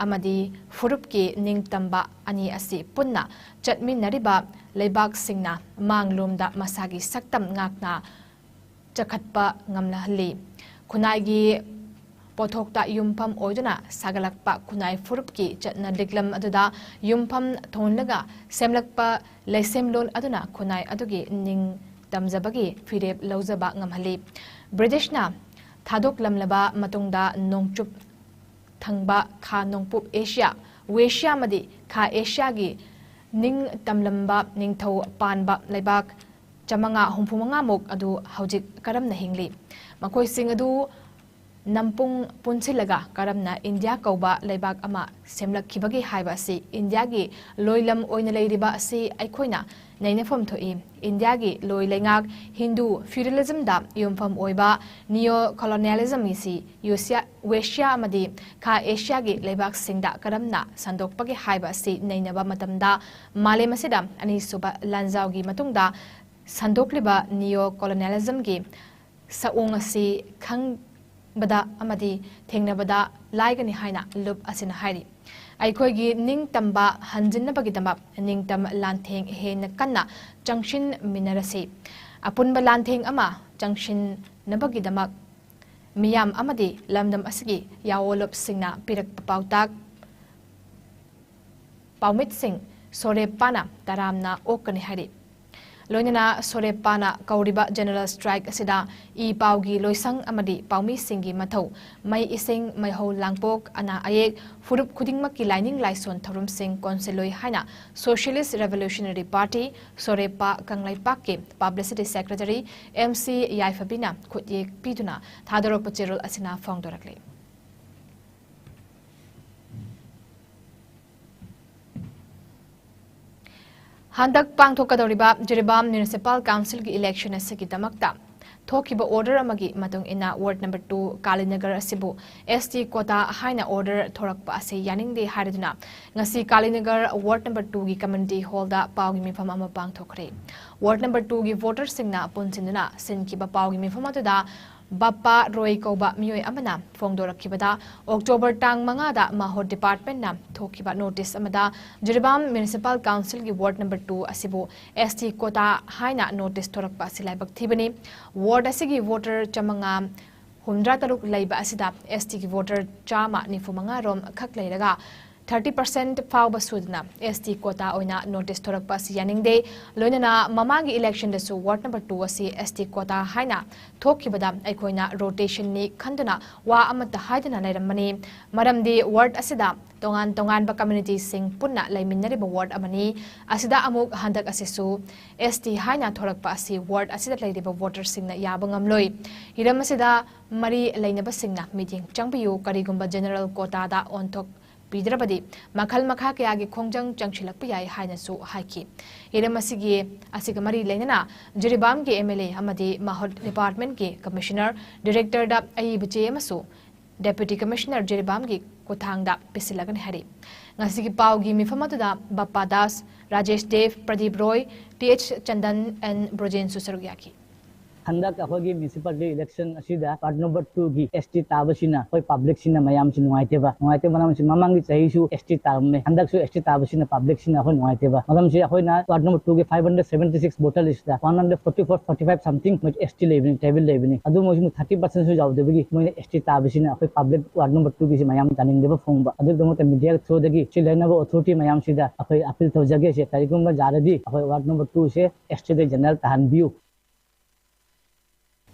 ꯑꯃꯗꯤ ꯐꯨꯔꯨꯞꯀꯤ ꯅꯤꯡꯇꯝꯕ ꯑꯅꯤ ꯑꯁꯤ ꯄꯨꯟꯅ ꯆꯠꯃꯤꯟꯅꯔꯤꯕ ꯂꯩꯕꯥꯛꯁꯤꯡꯅ ꯃꯥꯡꯂꯣꯝꯗ ꯃꯁꯥꯒꯤ ꯁꯛꯇꯝ ꯉꯥꯛꯅ ꯆꯈꯠꯄ ꯉꯝꯂꯍꯜꯂꯤ꯫ ꯈꯨꯟꯅꯥꯏꯒꯤ ꯄꯣꯠꯊꯣꯛꯇ ꯌꯨꯝꯐꯝ ꯑꯣꯏꯗꯨꯅ ꯁꯥꯒꯠꯂꯛꯄ ꯈꯨꯟꯅꯥꯏ ꯐꯨꯔꯨꯞꯀꯤ ꯆꯠꯅ ꯂꯤꯛꯂꯝ ꯑꯗꯨꯗ ꯌꯨꯝꯐꯝ ꯊꯣꯟꯂꯒ ꯁꯦꯝꯂꯛꯄ ꯂꯩꯁꯦꯝꯂꯣꯟ ꯑꯗꯨꯅ ꯈꯨꯟꯅꯥꯏ ꯑꯗꯨꯒꯤ ꯅꯤꯡ ꯇꯝꯖꯕꯒꯤ ꯐꯤꯔꯦꯞ ꯂꯧꯖꯕ ꯉꯝꯍꯜꯂꯤ꯫ ꯕ꯭ꯔꯤꯇꯤꯁꯅ ꯊꯥꯗꯣꯛꯂꯝꯂꯕ ꯃꯇꯨꯡꯗ ꯅꯣꯡꯆꯨꯞ ꯊꯪꯕ ꯈꯥ ꯅꯣꯡꯄꯣꯛ ꯑꯦꯁꯤꯌꯥ, ꯋꯦꯁꯤꯌꯥ ꯑꯃꯗꯤ ꯈꯥ ꯑꯦꯁꯤꯌꯥꯒꯤ ꯅꯤꯡ ꯇꯝꯂꯝꯕ ꯅꯤꯡꯊꯧ ꯄꯥꯟꯕ ꯂꯩꯕꯥꯛ ꯆꯥꯃꯉꯥ ꯍꯨꯝꯐꯨ ꯃꯉꯥꯃꯨꯛ ꯑꯗꯨ ꯍꯧꯖꯤꯛ ꯀꯔꯝꯅ ꯍꯤꯡꯂꯤ? ꯃꯈꯣꯏꯁꯤꯡ ꯑꯗꯨ ꯅꯝꯄꯨꯡ ꯄꯨꯟꯁꯤꯜꯂꯒ ꯀꯔꯝꯅ ꯏꯟꯗꯤꯌꯥ ꯀꯧꯕ ꯂꯩꯕꯥꯛ ꯑꯃ ꯁꯦꯝꯂꯛꯈꯤꯕꯒꯦ ꯍꯥꯏꯕ ꯑꯁꯤ ꯏꯟꯗꯤꯌꯥꯒꯤ ꯂꯣꯏꯂꯝ ꯑꯣꯏꯅ ꯂꯩꯔꯤꯕ ꯑꯁꯤ ꯑꯩꯈꯣꯏꯅ ꯅꯩꯅꯐꯝ ꯊꯣꯛꯏ꯫ ꯏꯟꯗꯤꯌꯥꯒꯤ ꯂꯣꯏ ꯂꯩꯉꯥꯛ ꯍꯤꯟꯗꯨ ꯐ꯭ꯌꯨꯗꯦꯂꯤꯖꯝꯗ ꯌꯨꯝꯐꯝ ꯑꯣꯏꯕ ꯅꯤꯌꯣ ꯀꯣꯂꯣꯅꯤꯌꯦꯂꯤꯖꯝ ꯑꯁꯤ ꯌꯨꯁꯤꯌꯥ-, ꯋꯦꯁꯤꯌꯥ ꯑꯃꯗꯤ ꯈꯥ ꯑꯦꯁꯤꯌꯥꯒꯤ ꯂꯩꯕꯥꯛꯁꯤꯡꯗ ꯀꯔꯝꯅ ꯁꯟꯗꯣꯛꯄꯒꯦ ꯍꯥꯏꯕ ꯑꯁꯤ ꯅꯩꯅꯕ ꯃꯇꯝꯗ ꯃꯥꯂꯦꯝ ꯑꯁꯤꯗ ꯑꯅꯤꯁꯨꯕ ꯂꯥꯟꯖꯥꯎꯒꯤ ꯃꯇꯨꯡꯗ ꯁꯟꯗꯣꯛꯂꯤꯕ ꯅꯤꯌꯣ ꯀꯣꯂꯣꯅꯤꯌꯦꯂꯤꯖꯝꯒꯤ ꯁꯛꯑꯣꯡ ꯑꯁꯤ ꯈꯪꯕꯗ ꯑꯃꯗꯤ ꯊꯦꯡꯅꯕꯗ ꯂꯥꯏꯒꯅꯤ ꯍꯥꯏꯅ ꯂꯨꯞ ꯑꯁꯤꯅ ꯍꯥꯏꯔꯤ꯫ ꯑꯩꯈꯣꯏꯒꯤ ꯅꯤꯡꯇꯝꯕ ꯍꯟꯖꯤꯟꯅꯕꯒꯤꯗꯃꯛ ꯅꯤꯡꯇꯝ ꯂꯥꯟꯊꯦꯡ ꯍꯦꯟꯅ ꯀꯟꯅ ꯆꯪꯁꯤꯟꯃꯤꯟꯅꯔꯁꯤ꯫ ꯑꯄꯨꯟꯕ ꯂꯥꯟꯊꯦꯡ ꯑꯃ ꯆꯪꯁꯤꯟꯅꯕꯒꯤꯗꯃꯛ ꯃꯤꯌꯥꯝ ꯑꯃꯗꯤ ꯂꯝꯗꯝ ꯑꯁꯤꯒꯤ ꯌꯥꯑꯣꯂꯣꯞꯁꯤꯡꯅ ꯄꯤꯔꯛꯄ ꯄꯥꯎꯇꯥꯛ ꯄꯥꯎꯃꯤꯠꯁꯤꯡ ꯁꯣꯔꯦꯞꯄꯥꯅ ꯇꯔꯥꯝꯅ ꯑꯣꯛꯀꯅꯤ ꯍꯥꯏꯔꯤ꯫ ꯂꯣꯏꯅꯅ ꯁꯣꯔꯦꯞꯄꯥꯅ ꯀꯧꯔꯤꯕ ꯖꯦꯅꯔꯦꯜ ꯁ꯭ꯇ꯭ꯔꯥꯏꯛ ꯑꯁꯤꯗ ꯏ ꯄꯥꯎꯒꯤ ꯂꯣꯏꯁꯪ ꯑꯃꯗꯤ ꯄꯥꯎꯃꯤꯁꯤꯡꯒꯤ ꯃꯊꯧ, ꯃꯩ ꯏꯁꯤꯡ, ꯃꯩꯍꯧ ꯂꯥꯡꯄꯣꯛ, ꯑꯅꯥ ꯑꯌꯦꯛ, ꯐꯨꯔꯨꯞ ꯈꯨꯗꯤꯡꯃꯛꯀꯤ ꯂꯥꯏꯅꯤꯡ ꯂꯥꯏꯁꯣꯟ ꯊꯧꯔꯝꯁꯤꯡ ꯀꯣꯟꯁꯤꯜꯂꯣꯏ ꯍꯥꯏꯅ Socialist Revolutionary Party, ꯁꯣꯔꯦꯞꯄꯥ ꯀꯪꯂꯩꯄꯥꯛꯀꯤ publicity secretary ꯑꯦꯝ ꯁꯤ ꯌꯥꯏꯐꯕꯤꯅ ꯈꯨꯠꯌꯦꯛ ꯄꯤꯗꯨꯅ ꯊꯥꯗꯣꯔꯛꯄ ꯆꯦꯔꯣꯜ ꯑꯁꯤꯅ ꯐꯣꯡꯗꯣꯔꯛꯂꯤ꯫ ꯍꯟꯗꯛ ꯄꯥꯡꯊꯣꯛꯀꯗꯧꯔꯤꯕ ꯖꯤꯔꯤꯕꯥꯝ Municipal Councilꯒꯤ election ꯑꯁꯤꯒꯤꯗꯃꯛꯇ ꯊꯣꯛꯈꯤꯕ order ꯑꯃꯒꯤ ꯃꯇꯨꯡ ꯏꯟꯅ ward number two ꯀꯥꯂꯤꯅꯒꯔ ꯑꯁꯤꯕꯨ S T quota ꯍꯥꯏꯅ order ꯊꯣꯔꯛꯄ ꯑꯁꯤ ꯌꯥꯅꯤꯡꯗꯦ ꯍꯥꯏꯔꯗꯨꯅ ꯉꯁꯤ ꯀꯥꯂꯤꯅꯒꯔ ward number twoꯒꯤ community hallꯗ ꯄꯥꯎꯒꯤ ꯃꯤꯐꯝ ꯑꯃ ꯄꯥꯡꯊꯣꯛꯈ꯭ꯔꯦ꯫ Ward number twoꯒꯤ voterꯁꯤꯡꯅ ꯄꯨꯟꯁꯤꯟꯗꯨꯅ ꯁꯤꯟꯈꯤꯕ ꯄꯥꯎꯒꯤ ꯃꯤꯐꯝ ꯑꯗꯨꯗ ꯕꯞꯄꯥ ꯔꯣꯏ ꯀꯧꯕ ꯃꯤꯑꯣꯏ ꯑꯃꯅ ꯐꯣꯡꯗꯣꯔꯛꯈꯤꯕꯗ, October ꯇꯥꯡ ꯃꯉꯥꯗ ꯃꯥꯍꯣꯠ departmentꯅ ꯊꯣꯛꯈꯤꯕ notice ꯑꯃꯗ Jiribam Municipal Councilꯒꯤ ward number two ꯑꯁꯤꯕꯨ S T quota ꯍꯥꯏꯅ notice ꯊꯣꯔꯛꯄ ꯑꯁꯤ ꯂꯥꯏꯕꯛ ꯊꯤꯕꯅꯤ꯫ Ward ꯑꯁꯤꯒꯤ voter ꯆꯥꯃꯉꯥ ꯍꯨꯝꯗ꯭ꯔꯥ ꯇꯔꯨꯛ ꯂꯩꯕ ꯑꯁꯤꯗ S Tꯒꯤ voter ꯆꯥꯝꯃ ꯅꯤꯐꯨ ꯃꯉꯥ ꯔꯣꯝ ꯈꯛ ꯂꯩꯔꯒ, thirty percent ꯐꯥꯎꯕ ꯁꯨꯗꯅ S T quota ꯑꯣꯏꯅ notice ꯊꯣꯔꯛꯄ ꯑꯁꯤ ꯌꯥꯅꯤꯡꯗꯦ꯫ ꯂꯣꯏꯅꯅ ꯃꯃꯥꯡꯒꯤ electionꯗꯁꯨ ward number two ꯑꯁꯤ S T quota ꯍꯥꯏꯅ ꯊꯣꯛꯈꯤꯕꯗ ꯑꯩꯈꯣꯏꯅ rotationꯅꯤ ꯈꯟꯗꯨꯅ ꯋꯥ ꯑꯃꯠꯇ ꯍꯥꯏꯗꯅ ꯂꯩꯔꯝꯕꯅꯤ꯫ ꯃꯔꯝꯗꯤ ward ꯑꯁꯤꯗ ꯇꯣꯉꯥꯟ ꯇꯣꯉꯥꯟꯕ communityꯁꯤꯡ ꯄꯨꯟꯅ ꯂꯩꯃꯤꯟꯅꯔꯤꯕ ward ꯑꯃꯅꯤ꯫ ꯑꯁꯤꯗ ꯑꯃꯨꯛ ꯍꯟꯗꯛ ꯑꯁꯤꯁꯨ S T ꯍꯥꯏꯅ ꯊꯣꯔꯛꯄ ꯑꯁꯤ ward ꯑꯁꯤꯗ ꯂꯩꯔꯤꯕ voterꯁꯤꯡꯅ ꯌꯥꯕ ꯉꯝꯂꯣꯏ꯫ ꯍꯤꯔꯝ ꯑꯁꯤꯗ ꯃꯔꯤ ꯂꯩꯅꯕꯁꯤꯡꯅ ꯃꯤꯠꯌꯦꯡ ꯆꯪꯕꯤꯌꯨ꯫ ꯀꯔꯤꯒꯨꯝꯕ general quotaꯗ ꯑꯣꯟꯊꯣꯛ ꯄꯤꯗ꯭ꯔꯕꯗꯤ ꯃꯈꯜ ꯃꯈꯥ ꯀꯌꯥꯒꯤ ꯈꯣꯡꯖꯪ ꯆꯪꯁꯤꯜꯂꯛꯄ ꯌꯥꯏ ꯍꯥꯏꯅꯁꯨ ꯍꯥꯏꯈꯤ꯫ ꯍꯤꯔꯝ ꯑꯁꯤꯒꯤ, ꯑꯁꯤꯒ ꯃꯔꯤ ꯂꯩꯅꯅ ꯖꯤꯔꯤꯕꯥꯝꯒꯤ M L A ꯑꯃꯗꯤ ꯃꯥꯍꯣꯠ departmentꯀꯤ commissioner, directorꯗ ꯑꯏꯕ ꯆꯦ ꯑꯃꯁꯨ deputy commissioner ꯖꯤꯔꯤꯕꯥꯝꯒꯤ ꯈꯨꯠꯊꯥꯡꯗ ꯄꯤꯁꯤꯜꯂꯒꯅꯤ ꯍꯥꯏꯔꯤ꯫ ꯉꯁꯤꯒꯤ ꯄꯥꯎꯒꯤ ꯃꯤꯐꯝ ꯑꯗꯨꯗ ꯕꯞꯄꯥ ꯗꯥꯁ, ꯔꯥꯖꯦꯁ ꯗꯦꯕ, ꯄ꯭ꯔꯗꯤꯞ ꯔꯣꯏ, T H ꯆꯟꯗꯟ, N ꯕ꯭ꯔꯣꯖꯦꯟꯁꯨ ꯁꯔꯨꯛ ꯌꯥꯈꯤ꯫ ꯍꯟꯗꯛ ꯑꯩꯈꯣꯏꯒꯤ municipality election ꯑꯁꯤꯗ ward number two ꯒꯤ S T ꯇꯥꯕꯁꯤꯅ ꯑꯩꯈꯣꯏ public ꯁꯤꯅ ꯃꯌꯥꯝꯁꯤ ꯅꯨꯡꯉꯥꯏꯇꯦꯕ꯫ ꯅꯨꯡꯉꯥꯏꯇꯦ ꯃꯔꯝꯁꯤ ꯃꯃꯥꯡꯒꯤ ꯆꯍꯤꯁꯨ S T ꯇꯥꯔꯝꯃꯦ, ꯍꯟꯗꯛꯁꯨ S T ꯇꯥꯕꯁꯤꯅ public ꯁꯤꯅ ꯑꯩꯈꯣꯏ ꯅꯨꯡꯉꯥꯏꯇꯦꯕ꯫ ꯃꯔꯝꯁꯤ ꯑꯩꯈꯣꯏꯅ ward number two ꯒꯤ five hundred seventy six voter list ꯇ one hundred forty four, forty five something ꯃꯣꯏ S T ꯂꯩꯕꯅꯤ, tribal ꯂꯩꯕꯅꯤ꯫ ꯑꯗꯨ ꯃꯣꯏꯁꯨ thirty percent ꯁꯨ ꯌꯥꯎꯗꯕꯒꯤ ꯃꯣꯏꯅ S T ꯇꯥꯕꯁꯤꯅ ꯑꯩꯈꯣꯏ public ward number two ꯒꯤꯁꯤ ꯃꯌꯥꯝ ꯇꯥꯅꯤꯡꯗꯕ ꯐꯣꯡꯕ꯫ ꯑꯗꯨꯒꯤꯗꯃꯛꯇ media through ꯗꯒꯤ ꯁꯤ ꯂꯩꯅꯕ authority ꯃꯌꯥꯝꯁꯤꯗ ꯑꯩꯈꯣꯏ appeal ꯇꯧꯖꯒꯦ꯫ ꯁꯦ ꯀꯔꯤꯒꯨꯝꯕ ꯌꯥꯔꯗꯤ ꯑꯩꯈꯣꯏ ward number two say S T the general ꯇꯥꯍꯟꯕꯤꯌꯨ꯫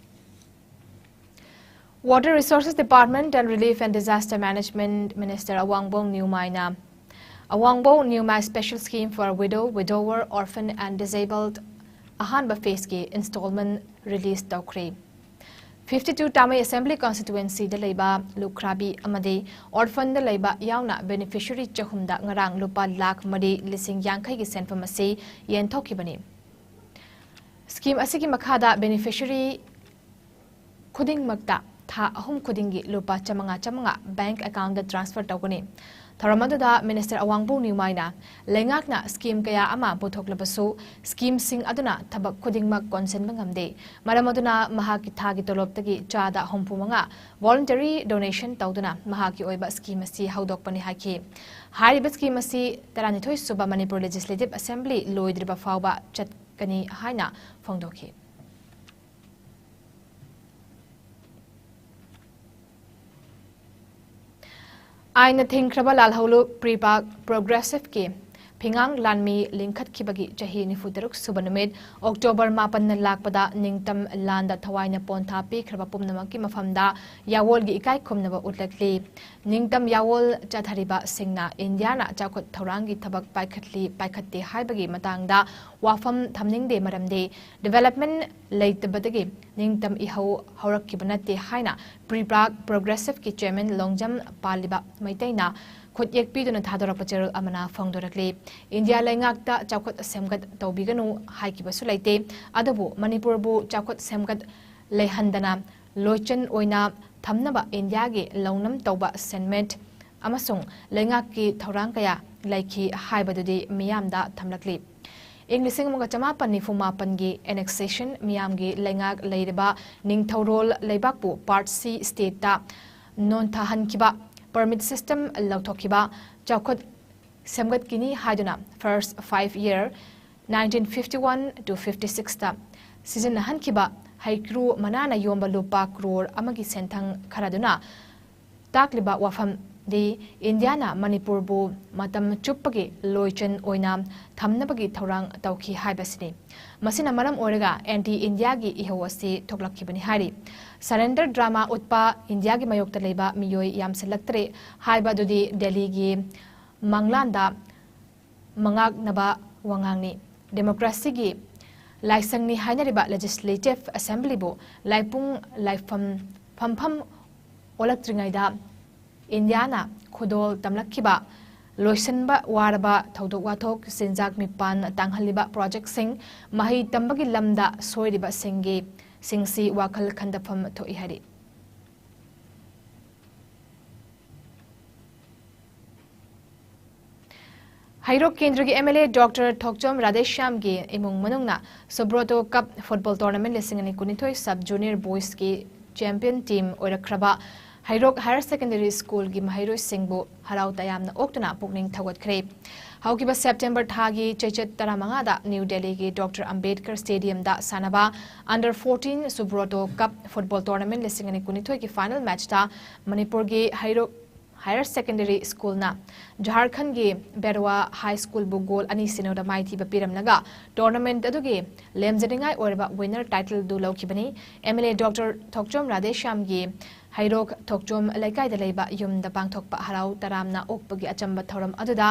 Water Resources Department and Relief and Disaster Management Minister Awangbong Newmai ꯅ Awangbong Newmai Special Scheme for Widow, Widower, Orphan and Disabled ꯑꯍꯥꯟꯕ phase ꯀꯤ installment release ꯇꯧꯈ꯭ꯔꯦ꯫ Fifty two Tamei Assembly Constituency ꯗ ꯂꯩꯕ ꯂꯨꯈ꯭ꯔꯥꯕꯤ ꯑꯃꯗꯤ orphan ꯗ ꯂꯩꯕ ꯌꯥꯎꯅ beneficiary ꯆꯍꯨꯝꯗ ꯉꯔꯥꯡ ꯂꯨꯄꯥ ꯂꯥꯈ ꯃꯔꯤ ꯂꯤꯁꯤꯡ ꯌꯥꯡꯈꯩꯒꯤ ꯁꯦꯟꯐꯝ ꯑꯁꯤ ꯌꯦꯟꯊꯣꯛꯈꯤꯕꯅꯤ꯫ Scheme ꯑꯁꯤꯒꯤ ꯃꯈꯥꯗ beneficiary ꯈꯨꯗꯤꯡꯃꯛꯇ ꯊꯥ ꯑꯍꯨꯝ ꯈꯨꯗꯤꯡꯒꯤ ꯂꯨꯄꯥ ꯆꯥꯃꯉꯥ ꯆꯥꯃꯉꯥ bank account ꯇ transfer ꯇꯧꯒꯅꯤ꯫ ꯊꯧꯔꯝ ꯑꯗꯨꯗ Minister ꯑꯋꯥꯡꯕꯧ ꯅ꯭ꯌꯨꯃꯥꯏꯅ ꯂꯩꯉꯥꯛꯅ scheme ꯀꯌꯥ ꯑꯃ ꯄꯨꯊꯣꯛꯂꯕꯁꯨ scheme ꯁꯤꯡ ꯑꯗꯨꯅ ꯊꯕꯛ ꯈꯨꯗꯤꯡꯃꯛ ꯀꯣꯟꯁꯤꯟꯕ ꯉꯝꯗꯦ꯫ ꯃꯔꯝ ꯑꯗꯨꯅ ꯃꯍꯥꯛꯀꯤ ꯊꯥꯒꯤ ꯇꯣꯂꯣꯞꯇꯒꯤ ꯆꯥꯗ ꯍꯨꯝꯐꯨ ꯃꯉꯥ voluntary donation ꯇꯧꯗꯨꯅ ꯃꯍꯥꯛꯀꯤ ꯑꯣꯏꯕ scheme ꯑꯁꯤ ꯍꯧꯗꯣꯛꯄꯅꯤ ꯍꯥꯏꯈꯤ꯫ ꯍꯥꯏꯔꯤꯕ scheme ꯑꯁꯤ ꯇꯔꯥꯅꯤꯊꯣꯏ ꯁꯨꯕ Manipur Legislative Assembly ꯂꯣꯏꯗ꯭ꯔꯤꯕ ꯐꯥꯎꯕ ꯆꯠꯀꯅꯤ ꯍꯥꯏꯅ ꯐꯣꯡꯗꯣꯛꯈꯤ꯫ ꯑꯥꯏꯟꯅ ꯊꯤꯡꯈ꯭ꯔꯕ ꯂꯥꯜꯍꯧꯂꯨꯞ ꯄ꯭ꯔꯤꯄꯥꯛ ꯄ꯭ꯔꯣꯒ꯭ꯔꯦꯁꯤꯚꯀꯤ ꯐꯤꯉꯥꯡ ꯂꯥꯟꯃꯤ ꯂꯤꯡꯈꯠꯈꯤꯕꯒꯤ ꯆꯍꯤ ꯅꯤꯐꯨ ꯇꯔꯨꯛ ꯁꯨꯕ ꯅꯨꯃꯤꯠ ꯑꯣꯛꯇꯣꯕꯔ ꯃꯥꯄꯟꯅ ꯂꯥꯛꯄꯗ ꯅꯤꯡꯇꯝ ꯂꯥꯟꯗ ꯊꯋꯥꯏꯅ ꯄꯣꯟꯊꯥ ꯄꯤꯈ꯭ꯔꯕ ꯄꯨꯝꯅꯃꯛꯀꯤ ꯃꯐꯝꯗ ꯌꯥꯋꯣꯜꯒꯤ ꯏꯀꯥꯏ ꯈꯨꯝꯅꯕ ꯎꯠꯂꯛꯂꯤ꯫ ꯅꯤꯡꯇꯝ ꯌꯥꯋꯣꯜ ꯆꯠꯊꯔꯤꯕꯁꯤꯡꯅ ꯏꯟꯗꯤꯌꯥꯅ ꯆꯥꯎꯈꯠ ꯊꯧꯔꯥꯡꯒꯤ ꯊꯕꯛ ꯄꯥꯏꯈꯠꯂꯤ ꯄꯥꯏꯈꯠꯇꯦ ꯍꯥꯏꯕꯒꯤ ꯃꯇꯥꯡꯗ ꯋꯥꯐꯝ ꯊꯝꯅꯤꯡꯗꯦ, ꯃꯔꯝꯗꯤ development ꯂꯩꯇꯕꯗꯒꯤ ꯅꯤꯡꯇꯝ ꯏꯍꯧ ꯍꯧꯔꯛꯈꯤꯕ ꯅꯠꯇꯦ ꯍꯥꯏꯅ ꯄ꯭ꯔꯤꯄ꯭ꯔꯥꯛ ꯄ꯭ꯔꯣꯒ꯭ꯔꯦꯁꯤꯚꯀꯤ chairman ꯂꯣꯡꯖꯝ ꯄꯥꯜꯂꯤꯕ ꯃꯩꯇꯩꯅ ꯈꯨꯠ ꯌꯦꯛꯄꯤꯗꯨꯅ ꯊꯥꯗꯣꯔꯛꯄ ꯆꯦꯔꯣꯜ ꯑꯃꯅ ꯐꯣꯡꯗꯣꯔꯛꯂꯤ꯫ ꯏꯟꯗꯤꯌꯥ ꯂꯩꯉꯥꯛꯇ ꯆꯥꯎꯈꯠ ꯁꯦꯝꯒꯠ ꯇꯧꯕꯤꯒꯅꯨ ꯍꯥꯏꯈꯤꯕꯁꯨ ꯂꯩꯇꯦ, ꯑꯗꯨꯕꯨ ꯃꯅꯤꯄꯨꯔꯕꯨ ꯆꯥꯎꯈꯠ ꯁꯦꯝꯒꯠ ꯂꯩꯍꯟꯗꯅ ꯂꯣꯏꯆꯟ ꯑꯣꯏꯅ ꯊꯝꯅꯕ ꯏꯟꯗꯤꯌꯥꯒꯤ ꯂꯧꯅꯝ ꯇꯧꯕ ꯁꯦꯟꯃꯤꯠ ꯑꯃꯁꯨꯡ ꯂꯩꯉꯥꯛꯀꯤ ꯊꯧꯔꯥꯡ ꯀꯌꯥ ꯂꯩꯈꯤ ꯍꯥꯏꯕꯗꯨꯗꯤ ꯃꯤꯌꯥꯝꯗ ꯊꯝꯂꯛꯂꯤ꯫ ꯏꯪ ꯂꯤꯁꯤꯡ ꯑꯃꯒ ꯆꯃꯥꯄꯟ ꯅꯤꯐꯨ ꯃꯥꯄꯟꯒꯤ annexation, ꯃꯤꯌꯥꯝꯒꯤ ꯂꯩꯉꯥꯛ ꯂꯩꯔꯤꯕ ꯅꯤꯡꯊꯧꯔꯣꯜ ꯂꯩꯕꯥꯛꯄꯨ Part C stateꯇ ꯅꯣꯟꯊꯍꯟꯈꯤꯕ, permit system ꯂꯧꯊꯣꯛꯈꯤꯕ, ꯆꯥꯎꯈꯠ ꯁꯦꯝꯒꯠꯈꯤꯅꯤ ꯍꯥꯏꯗꯨꯅ first five year, nineteen fifty one to fifty sixꯇ ꯁꯤꯖꯤꯟꯅꯍꯟꯈꯤꯕ ꯍꯩꯀ꯭ꯔꯨ ꯃꯅꯥꯅ ꯌꯣꯝꯕ ꯂꯨꯄꯥ ꯀ꯭ꯔꯣꯔ ꯑꯃꯒꯤ ꯁꯦꯟꯊꯪ ꯈꯔꯗꯨꯅ ꯇꯥꯛꯂꯤꯕ ꯋꯥꯐꯝꯗꯤ ꯏꯟꯗꯤꯌꯥꯅ ꯃꯅꯤꯄꯨꯔꯕꯨ ꯃꯇꯝ ꯆꯨꯞꯄꯒꯤ ꯂꯣꯏꯆꯟ ꯑꯣꯏꯅ ꯊꯝꯅꯕꯒꯤ ꯊꯧꯔꯥꯡ ꯇꯧꯈꯤ ꯍꯥꯏꯕꯁꯤꯅꯤ꯫ ꯃꯁꯤꯅ ꯃꯔꯝ ꯑꯣꯏꯔꯒ anti Indiaꯒꯤ ꯏꯍꯧ ꯑꯁꯤ ꯊꯣꯛꯂꯛꯈꯤꯕꯅꯤ ꯍꯥꯏꯔꯤ꯫ Surrender drama ꯎꯠꯄ ꯏꯟꯗꯤꯌꯥꯒꯤ ꯃꯥꯌꯣꯛꯇ ꯂꯩꯕ ꯃꯤꯑꯣꯏ ꯌꯥꯝꯁꯤꯜꯂꯛꯇ꯭ꯔꯦ ꯍꯥꯏꯕ ꯑꯗꯨꯗꯤ ꯗꯦꯜꯂꯤꯒꯤ ꯃꯪꯂꯥꯟꯗ ꯃꯉꯥꯛꯅꯕ ꯋꯥꯉꯥꯡꯅꯤ꯫ Democracyꯒꯤ ꯂꯥꯏꯁꯪꯅꯤ ꯍꯥꯏꯅꯔꯤꯕ Legislative Assemblyꯕꯨ ꯂꯥꯏꯄꯨꯡ ꯂꯥꯏꯐꯝ ꯐꯝꯐꯝ ꯑꯣꯜꯂꯛꯇ꯭ꯔꯤꯉꯩꯗ ꯏꯟꯗꯤꯌꯥꯅ ꯈꯨꯗꯣꯜ ꯇꯝꯂꯛꯈꯤꯕ, ꯂꯣꯏꯁꯤꯟꯕ ꯋꯥꯔꯕ ꯊꯧꯗꯣꯛ ꯋꯥꯊꯣꯛ, ꯆꯤꯟꯖꯥꯛ ꯃꯤꯄꯥꯟ ꯇꯥꯡꯍꯜꯂꯤꯕ projectꯁꯤꯡ, ꯃꯍꯩ ꯇꯝꯕꯒꯤ ꯂꯝꯗ ꯁꯣꯏꯔꯤꯕꯁꯤꯡꯒꯤ ꯁꯤꯡꯁꯤ ꯋꯥꯈꯜ ꯈꯟꯗꯐꯝ ꯊꯣꯛꯏ ꯍꯥꯏꯔꯤ꯫ ꯍꯩꯔꯣꯛ ꯀꯦꯟꯗ꯭ꯔꯒꯤ MLA Doctor ꯊꯣꯛꯆꯣꯝ ꯔꯥꯙꯦꯁ꯭ꯌꯥꯝꯒꯤ ꯏꯃꯨꯡ ꯃꯅꯨꯡꯅ Subroto Cup Football Tournament ꯂꯤꯁꯤꯡ ꯑꯅꯤ ꯀꯨꯟꯅꯤꯊꯣꯏ Sub Junior Boysꯀꯤ champion team ꯑꯣꯏꯔꯛꯈ꯭ꯔꯕ ꯍꯩꯔꯣꯛ Higher Secondary Schoolꯒꯤ ꯃꯍꯩꯔꯣꯏꯁꯤꯡꯕꯨ ꯍꯔꯥꯎ ꯇꯌꯥꯝꯅ ꯑꯣꯛꯇꯨꯅ ꯄꯨꯛꯅꯤꯡ ꯊꯧꯒꯠꯈ꯭ꯔꯦ꯫ ꯍꯧꯈꯤꯕ September ꯊꯥꯒꯤ ꯆꯩꯆꯠ ꯇꯔꯥꯃꯉꯥꯗ New Delhiꯒꯤ Doctor Ambedkar Stadiumꯗ ꯁꯥꯟꯅꯕ Under fourteen Subroto Cup Football Tournament ꯂꯤꯁꯤꯡ ꯑꯅꯤ ꯀꯨꯟꯅꯤꯊꯣꯏꯒꯤ final matchꯇ ꯃꯅꯤꯄꯨꯔꯒꯤ ꯍꯩꯔꯣꯛ Higher Secondary Schoolꯅ ꯖꯍꯥꯔꯈꯟꯒꯤ ꯕꯦꯔꯋꯥ High Schoolꯕꯨ goal ꯑꯅꯤ ꯁꯤꯅꯣꯗ ꯃꯥꯏꯊꯤꯕ ꯄꯤꯔꯝꯂꯒ tournament ꯑꯗꯨꯒꯤ ꯂꯦꯝꯖꯅꯤꯡꯉꯥꯏ ꯑꯣꯏꯔꯕ winner titleꯗꯨ ꯂꯧꯈꯤꯕꯅꯤ꯫ MLA Doctor ꯊꯣꯛꯆꯣꯝ ꯔꯥꯙꯦꯁ꯭ꯌꯥꯝꯒꯤ ꯍꯩꯔꯣꯛ ꯊꯣꯛꯆꯣꯝ ꯂꯩꯀꯥꯏꯗ ꯂꯩꯕ ꯌꯨꯝꯗ ꯄꯥꯡꯊꯣꯛꯄ ꯍꯔꯥꯎ ꯇꯔꯥꯝꯅ ꯑꯣꯛꯄꯒꯤ ꯑꯆꯝꯕ ꯊꯧꯔꯝ ꯑꯗꯨꯗ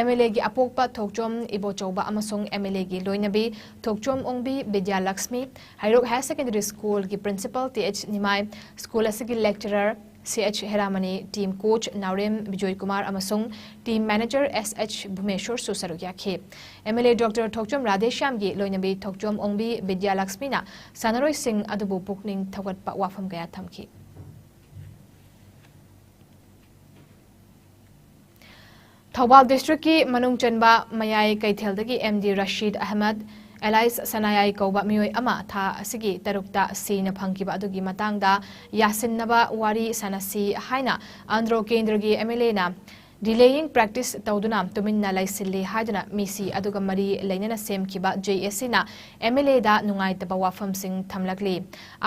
MLAꯒꯤ ꯑꯄꯣꯛꯄ ꯊꯣꯛꯆꯣꯝ ꯏꯕꯣꯆꯧꯕ ꯑꯃꯁꯨꯡ MLAꯒꯤ ꯂꯣꯏꯅꯕꯤ ꯊꯣꯛꯆꯣꯝ ꯑꯣꯡꯕꯤ ꯕꯤꯗ꯭ꯌꯥꯂꯛꯁꯃꯤ, ꯍꯩꯔꯣꯛ Higher Secondary Schoolꯒꯤ principal th ꯅꯤꯃꯥꯏ, school ꯑꯁꯤꯒꯤ lecturer ch ꯍꯦꯔꯥꯃꯅꯤ, team coach ꯅꯥꯎꯔꯦꯝ ꯕꯤꯖꯣꯏ ꯀꯨꯃꯥꯔ ꯑꯃꯁꯨꯡ team manager sh ꯚꯨꯃꯦꯁꯣꯔꯁꯨ ꯁꯔꯨꯛ ꯌꯥꯈꯤ꯫ MLA Doctor ꯊꯣꯛꯆꯣꯝ ꯔꯥꯙꯦꯁ꯭ꯌꯥꯝꯒꯤ ꯂꯣꯏꯅꯕꯤ ꯊꯣꯛꯆꯣꯝ ꯑꯣꯡꯕꯤ ꯕꯤꯗ꯭ꯌꯥꯂꯛꯁꯃꯤꯅ ꯁꯥꯟꯅꯔꯣꯏꯁꯤꯡ ꯑꯗꯨꯕꯨ ꯄꯨꯛꯅꯤꯡ ꯊꯧꯒꯠꯄ ꯋꯥꯐꯝ ꯀꯌꯥ ꯊꯝꯈꯤ꯫ ꯊꯧꯕꯥꯜ ꯗꯤꯁꯇ꯭ꯔꯤꯛꯀꯤ ꯃꯅꯨꯡ ꯆꯟꯕ ꯃꯌꯥꯏ ꯀꯩꯊꯦꯜꯗꯒꯤ ꯑꯦꯝ ꯗꯤ ꯔꯁꯤꯗ ꯑꯍꯃꯗ ꯑꯦꯂꯥꯏꯁ ꯁꯅꯥꯌꯥꯏ ꯀꯧꯕ ꯃꯤꯑꯣꯏ ꯑꯃ ꯊꯥ ꯑꯁꯤꯒꯤ ꯇꯔꯨꯛꯇ ꯁꯤꯅ ꯐꯪꯈꯤꯕ ꯑꯗꯨꯒꯤ ꯃꯇꯥꯡꯗ ꯌꯥꯁꯤꯟꯅꯕ ꯋꯥꯔꯤ ꯁꯥꯟꯅꯁꯤ ꯍꯥꯏꯅ ꯑꯟꯗ꯭ꯔꯣ ꯀꯦꯟꯗ꯭ꯔꯒꯤ ꯑꯦꯝ ꯑꯦꯜ ꯑꯦꯅ delaying practice ꯇꯧꯗꯨꯅ ꯇꯨꯃꯤꯟꯅ ꯂꯩꯁꯤꯜꯂꯤ ꯍꯥꯏꯗꯨꯅ ꯃꯤꯁꯤ ꯑꯗꯨꯒ ꯃꯔꯤ ꯂꯩꯅꯅ ꯁꯦꯝꯈꯤꯕ ꯖꯦ ꯑꯦꯁ ꯁꯤꯅ ꯑꯦꯝ ꯑꯦꯜ ꯑꯦꯗ ꯅꯨꯡꯉꯥꯏꯇꯕ ꯋꯥꯐꯝꯁꯤꯡ ꯊꯝꯂꯛꯂꯤ꯫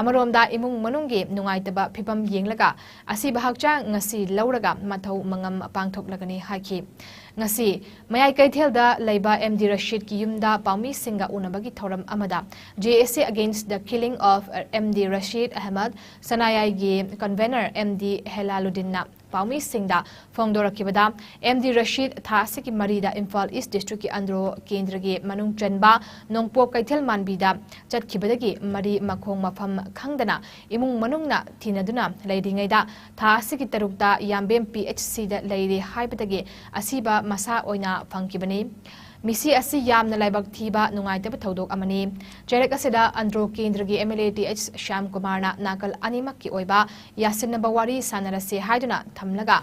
ꯑꯃꯔꯣꯝꯗ ꯏꯃꯨꯡ ꯃꯅꯨꯡꯒꯤ ꯅꯨꯡꯉꯥꯏꯇꯕ ꯐꯤꯕꯝ ꯌꯦꯡꯂꯒ ꯑꯁꯤꯕ ꯍꯛꯆꯥꯡ ꯉꯁꯤ ꯂꯧꯔꯒ ꯃꯊꯧ ꯃꯉꯝ ꯄꯥꯡꯊꯣꯛꯂꯒꯅꯤ ꯍꯥꯏꯈꯤ꯫ ꯉꯁꯤ ꯃꯌꯥꯏ ꯀꯩꯊꯦꯜꯗ ꯂꯩꯕ ꯑꯦꯝ ꯗꯤ ꯔꯁꯤꯗꯀꯤ ꯌꯨꯝꯗ ꯄꯥꯎꯃꯤꯁꯤꯡꯒ ꯎꯅꯕꯒꯤ ꯊꯧꯔꯝ ꯑꯃꯗ J A C against the killing of M D Rashid Ahmed ꯁꯅꯥꯌꯥꯏꯒꯤ convener ꯑꯦꯝ ꯗꯤ ꯍꯦꯂꯥꯂꯨꯗꯤꯟꯅ ꯄꯥꯎꯃꯤꯁꯤꯡꯗ ꯐꯣꯡꯗꯣꯔꯛꯈꯤꯕꯗ, ꯑꯦꯝ ꯗꯤ ꯔꯁꯤꯗ ꯊꯥ ꯑꯁꯤꯒꯤ ꯃꯔꯤꯗ ꯏꯝꯐꯥꯜ ꯏꯁ ꯗꯤꯁꯇ꯭ꯔꯤꯛꯀꯤ ꯑꯟꯗ꯭ꯔꯣ ꯀꯦꯟꯗ꯭ꯔꯒꯤ ꯃꯅꯨꯡ ꯆꯟꯕ ꯅꯣꯡꯄꯣꯛ ꯀꯩꯊꯦꯜ ꯃꯥꯟꯕꯤꯗ ꯆꯠꯈꯤꯕꯗꯒꯤ ꯃꯔꯤ ꯃꯈꯣꯡ ꯃꯐꯝ ꯈꯪꯗꯅ ꯏꯃꯨꯡ ꯃꯅꯨꯡꯅ ꯊꯤꯅꯗꯨꯅ ꯂꯩꯔꯤꯉꯩꯗ, ꯊꯥ ꯑꯁꯤꯒꯤ ꯇꯔꯨꯛꯇ ꯌꯥꯝꯕꯦꯝ P H Cꯗ ꯂꯩꯔꯦ ꯍꯥꯏꯕꯗꯒꯤ ꯑꯁꯤꯕ ꯃꯁꯥ ꯑꯣꯏꯅ ꯐꯪꯈꯤꯕꯅꯤ꯫ ꯃꯤꯁꯤ ꯑꯁꯤ ꯌꯥꯝꯅ ꯂꯥꯏꯕꯛ ꯊꯤꯕ ꯅꯨꯡꯉꯥꯏꯇꯕ ꯊꯧꯗꯣꯛ ꯑꯃꯅꯤ꯫ ꯆꯩꯔꯛ ꯑꯁꯤꯗ ꯑꯟꯗ꯭ꯔꯣ ꯀꯦꯟꯗ꯭ꯔꯒꯤ M L A T H Shyam ꯀꯨꯃꯥꯔꯅ ꯅꯥꯀꯜ ꯑꯅꯤꯃꯛꯀꯤ ꯑꯣꯏꯕ ꯌꯥꯁꯤꯟꯅꯕ ꯋꯥꯔꯤ ꯁꯥꯟꯅꯔꯁꯤ ꯍꯥꯏꯗꯨꯅ ꯊꯝꯂꯒ,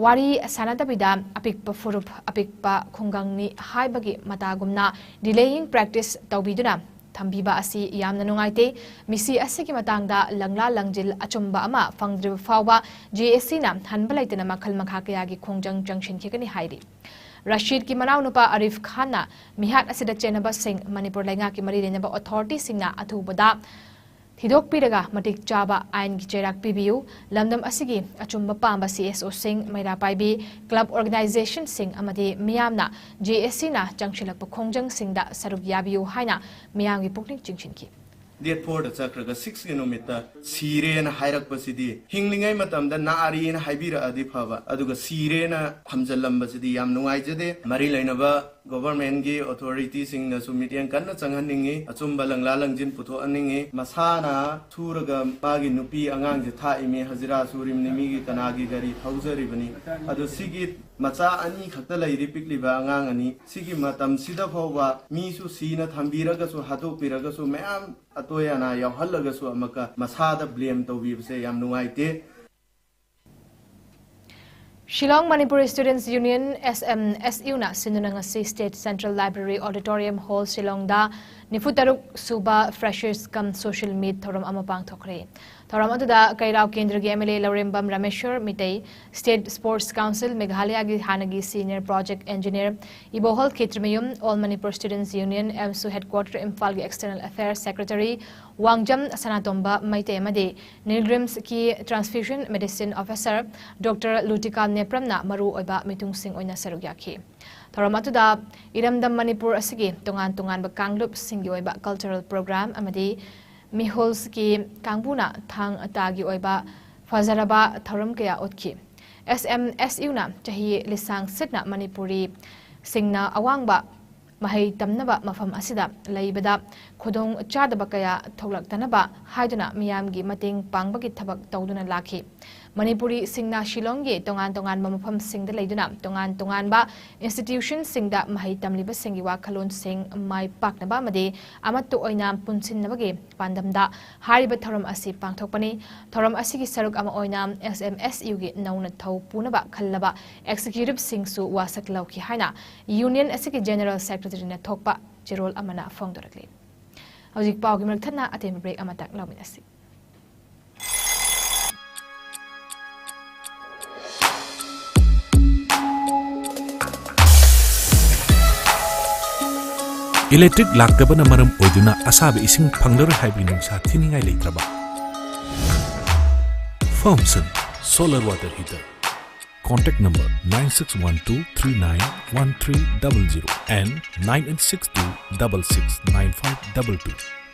ꯋꯥꯔꯤ ꯁꯥꯟꯅꯗꯕꯤꯗ ꯑꯄꯤꯛꯄ ꯐꯨꯔꯨꯞ, ꯑꯄꯤꯛꯄ ꯈꯨꯡꯒꯪꯅꯤ ꯍꯥꯏꯕꯒꯤ ꯃꯇꯥꯒꯨꯝꯅ delaying practice ꯇꯧꯕꯤꯗꯨꯅ ꯊꯝꯕꯤꯕ ꯑꯁꯤ ꯌꯥꯝꯅ ꯅꯨꯡꯉꯥꯏꯇꯦ꯫ ꯃꯤꯁꯤ ꯑꯁꯤꯒꯤ ꯃꯇꯥꯡꯗ ꯂꯪꯂꯥ ꯂꯪꯖꯤꯜ ꯑꯆꯨꯝꯕ ꯑꯃ ꯐꯪꯗ꯭ꯔꯤꯕ ꯐꯥꯎꯕ J A Cꯅ ꯍꯟꯕ ꯂꯩꯇꯅ ꯃꯈꯜ ꯃꯈꯥ ꯀꯌꯥꯒꯤ ꯈꯣꯡꯖꯪ ꯆꯪꯁꯤꯟꯈꯤꯒꯅꯤ ꯍꯥꯏꯔꯤ꯫ ꯔꯁꯤꯗꯀꯤ ꯃꯅꯥꯎꯅꯨꯄꯥ ꯑꯔꯤꯐ ꯈꯥꯟꯅ ꯃꯤꯍꯥꯠ ꯑꯁꯤꯗ ꯆꯦꯟꯅꯕꯁꯤꯡ ꯃꯅꯤꯄꯨꯔ ꯂꯩꯉꯥꯛꯀꯤ ꯃꯔꯤ ꯂꯩꯅꯕ authorityꯁꯤꯡꯅ ꯑꯊꯨꯕꯗ ꯊꯤꯗꯣꯛꯄꯤꯔꯒ ꯃꯇꯤꯛ ꯆꯥꯕ ꯑꯥꯏꯟꯒꯤ ꯆꯩꯔꯥꯛ ꯄꯤꯕꯤꯌꯨ, ꯂꯝꯗꯝ ꯑꯁꯤꯒꯤ ꯑꯆꯨꯝꯕ ꯄꯥꯝꯕ C S Oꯁꯤꯡ, ꯃꯩꯔꯥ ꯄꯥꯏꯕꯤ, club organizationꯁꯤꯡ ꯑꯃꯗꯤ ꯃꯤꯌꯥꯝꯅ J A Cꯅ ꯆꯪꯁꯤꯜꯂꯛꯄ ꯈꯣꯡꯖꯪꯁꯤꯡꯗ ꯁꯔꯨꯛ ꯌꯥꯕꯤꯌꯨ ꯍꯥꯏꯅ ꯃꯤꯌꯥꯝꯒꯤ ꯄꯨꯛꯅꯤꯡ ꯆꯤꯡꯁꯤꯟꯈꯤ꯫ Date fourꯗ ꯆꯠꯈ꯭ꯔꯒ sixꯀꯤ ꯅꯨꯃꯤꯠꯇ ꯁꯤꯔꯦꯅ ꯍꯥꯏꯔꯛꯄꯁꯤꯗꯤ, ꯍꯤꯡꯂꯤꯉꯩ ꯃꯇꯝꯗ ꯅꯥꯔꯤꯅ ꯍꯥꯏꯕꯤꯔꯛꯑꯗꯤ ꯐꯕ, ꯑꯗꯨꯒ ꯁꯤꯔꯦꯅ ꯊꯝꯖꯜꯂꯝꯕꯁꯤꯗꯤ ꯌꯥꯝ ꯅꯨꯡꯉꯥꯏꯖꯗꯦ꯫ ꯃꯔꯤ ꯂꯩꯅꯕ governmentꯀꯤ authorityꯁꯤꯡꯅꯁꯨ ꯃꯤꯠꯌꯦꯡ ꯀꯟꯅ ꯆꯪꯍꯟꯅꯤꯡꯉꯤ, ꯑꯆꯨꯝꯕ ꯂꯪꯂꯥ ꯂꯪꯖꯤꯟ ꯄꯨꯊꯣꯛꯍꯟꯅꯤꯡꯉꯤ꯫ ꯃꯁꯥꯅ ꯁꯨꯔꯒ ꯃꯥꯒꯤ ꯅꯨꯄꯤ ꯑꯉꯥꯡꯁꯦ ꯊꯥꯛꯏꯃꯤ, ꯍꯖꯤꯔꯥ ꯁꯨꯔꯤꯕꯅꯤ, ꯃꯤꯒꯤ ꯀꯅꯥꯒꯤ ꯒꯥꯔꯤ ꯊꯧꯖꯔꯤꯕꯅꯤ꯫ ꯑꯗꯣ ꯁꯤꯒꯤ ꯃꯆꯥ ꯑꯅꯤ ꯈꯛꯇ ꯂꯩꯔꯤ, ꯄꯤꯛꯂꯤꯕ ꯑꯉꯥꯡ ꯑꯅꯤ꯫ ꯁꯤꯒꯤ ꯃꯇꯝꯁꯤꯗ ꯐꯥꯎꯕ ꯃꯤꯁꯨ ꯁꯤꯅ ꯊꯝꯕꯤꯔꯒꯁꯨ, ꯍꯥꯠꯇꯣꯛꯄꯤꯔꯒꯁꯨ, ꯃꯌꯥꯝ ꯑꯇꯣꯏ ꯑꯅꯥ ꯌꯥꯎꯍꯜꯂꯒꯁꯨ ꯑꯃꯨꯛꯀ ꯃꯁꯥꯗ blame ꯇꯧꯕꯤꯕꯁꯦ ꯌꯥꯝ ꯅꯨꯡꯉꯥꯏꯇꯦ꯫ Shillong Manipuri Students Union, S M S U ꯅ ꯁꯤꯟꯗꯨꯅ ꯉꯁꯤ State Central Library Auditorium Hall, ꯁꯤꯂꯣꯡꯗ ꯅꯤꯐꯨ ꯇꯔꯨꯛ ꯁꯨꯕ Freshers cum Social Meet ꯊꯧꯔꯝ ꯑꯃ ꯄꯥꯡꯊꯣꯛꯈ꯭ꯔꯦ꯫ ꯊꯧꯔꯝ ꯑꯗꯨꯗ ꯀꯩꯔꯥꯎ ꯀꯦꯟꯗ꯭ꯔꯒꯤ M L A Laurembam ꯔꯥꯃꯦꯁ꯭ꯋꯔ Meitei, State Sports Council Meghalaya ꯒꯤ ꯍꯥꯟꯅꯒꯤ Senior Project Engineer ꯏꯕꯣꯍꯜ ꯈꯦꯇ꯭ꯔꯤꯃꯌꯨꯝ, All Manipur Students Union, AMSU Headquarter ꯏꯝꯐꯥꯜꯒꯤ External Affairs Secretary ꯋꯥꯡꯖꯝ ꯁꯅꯥꯇꯣꯝꯕ ꯃꯩꯇꯩ ꯑꯃꯗꯤ NILGRIHMS ꯀꯤ Transfusion Medicine Officer Doctor ꯂꯨꯇꯤꯀꯥ ꯅꯦꯄ꯭ꯔꯝꯅ ꯃꯔꯨ ꯑꯣꯏꯕ ꯃꯤꯊꯨꯡꯁꯤꯡ ꯑꯣꯏꯅ ꯁꯔꯨꯛ ꯌꯥꯈꯤ꯫ ꯊꯧꯔꯝ ꯑꯗꯨꯗ ꯏꯔꯝꯗꯝ ꯃꯅꯤꯄꯨꯔ ꯑꯁꯤꯒꯤ ꯇꯣꯉꯥꯟ ꯇꯣꯉꯥꯟꯕ ꯀꯥꯡꯂꯨꯞꯁꯤꯡꯒꯤ ꯑꯣꯏꯕ cultural program ꯑꯃꯗꯤ ꯃꯤꯍꯨꯜꯁꯀꯤ ꯀꯥꯡꯕꯨꯅ ꯊꯥꯡ ꯇꯥꯒꯤ ꯑꯣꯏꯕ ꯐꯖꯔꯕ ꯊꯧꯔꯝ ꯀꯌꯥ ꯎꯠꯈꯤ꯫ S M S U ꯅ ꯆꯍꯤ ꯂꯤꯁꯥꯡ ꯁꯤꯠꯅ ꯃꯅꯤꯄꯨꯔꯤꯁꯤꯡꯅ ꯑꯋꯥꯡꯕ ꯃꯍꯩ ꯇꯝꯅꯕ ꯃꯐꯝ ꯑꯁꯤꯗ ꯂꯩꯕꯗ ꯈꯨꯗꯣꯡ ꯆꯥꯗꯕ ꯀꯌꯥ ꯊꯣꯛꯂꯛꯇꯅꯕ ꯍꯥꯏꯗꯨꯅ ꯃꯤꯌꯥꯝꯒꯤ ꯃꯇꯦꯡ ꯄꯥꯡꯕꯒꯤ ꯊꯕꯛ ꯇꯧꯗꯨꯅ ꯂꯥꯛꯈꯤ꯫ ꯃꯅꯤꯄꯨꯔꯤꯁꯤꯡꯅ ꯁꯤꯂꯣꯡꯒꯤ ꯇꯣꯉꯥꯟ ꯇꯣꯉꯥꯟꯕ ꯃꯐꯝꯁꯤꯡꯗ ꯂꯩꯗꯨꯅ ꯇꯣꯉꯥꯟ ꯇꯣꯉꯥꯟꯕ institutionꯁꯤꯡꯗ ꯃꯍꯩ ꯇꯝꯂꯤꯕꯁꯤꯡꯒꯤ ꯋꯥꯈꯜꯂꯣꯟꯁꯤꯡ ꯃꯥꯏ ꯄꯥꯛꯅꯕ ꯑꯃꯗꯤ ꯑꯃꯠꯇ ꯑꯣꯏꯅ ꯄꯨꯟꯁꯤꯟꯅꯕꯒꯤ ꯄꯥꯟꯗꯝꯗ ꯍꯥꯏꯔꯤꯕ ꯊꯧꯔꯝ ꯑꯁꯤ ꯄꯥꯡꯊꯣꯛꯄꯅꯤ꯫ ꯊꯧꯔꯝ ꯑꯁꯤꯒꯤ ꯁꯔꯨꯛ ꯑꯃ ꯑꯣꯏꯅ S M S U ꯒꯤ ꯅꯧꯅ ꯊꯧ ꯄꯨꯅꯕ ꯈꯜꯂꯕ executiveꯁꯤꯡꯁꯨ ꯋꯥꯁꯛ ꯂꯧꯈꯤ ꯍꯥꯏꯅ Union ꯑꯁꯤꯒꯤ General Secretaryꯅ ꯊꯣꯛꯄ ꯆꯦꯔꯣꯜ ꯑꯃꯅ ꯐꯣꯡꯗꯣꯔꯛꯂꯤ꯫ ꯍꯧꯖꯤꯛ ꯄꯥꯎꯒꯤ ꯃꯔꯛ ꯊꯠꯅ ꯑꯇꯦꯟꯕ break ꯑꯃꯇꯪ ꯂꯧꯃꯤꯟꯅꯁꯤ꯫ Electric ꯂꯥꯛꯇꯕꯅ ꯃꯔꯝ ꯑꯣꯏꯗꯨꯅ ꯑꯁꯥꯕ ꯏꯁꯤꯡ ꯐꯪꯂꯔꯣꯏ ꯍꯥꯏꯕꯒꯤ ꯅꯨꯡꯁꯥ ꯊꯤꯅꯤꯡꯉꯥꯏ ꯂꯩꯇ꯭ꯔꯕ? Firmson Solar Water Heater. Contact number nine six one two three nine one three double zero and nine eight six two double six nine five double two.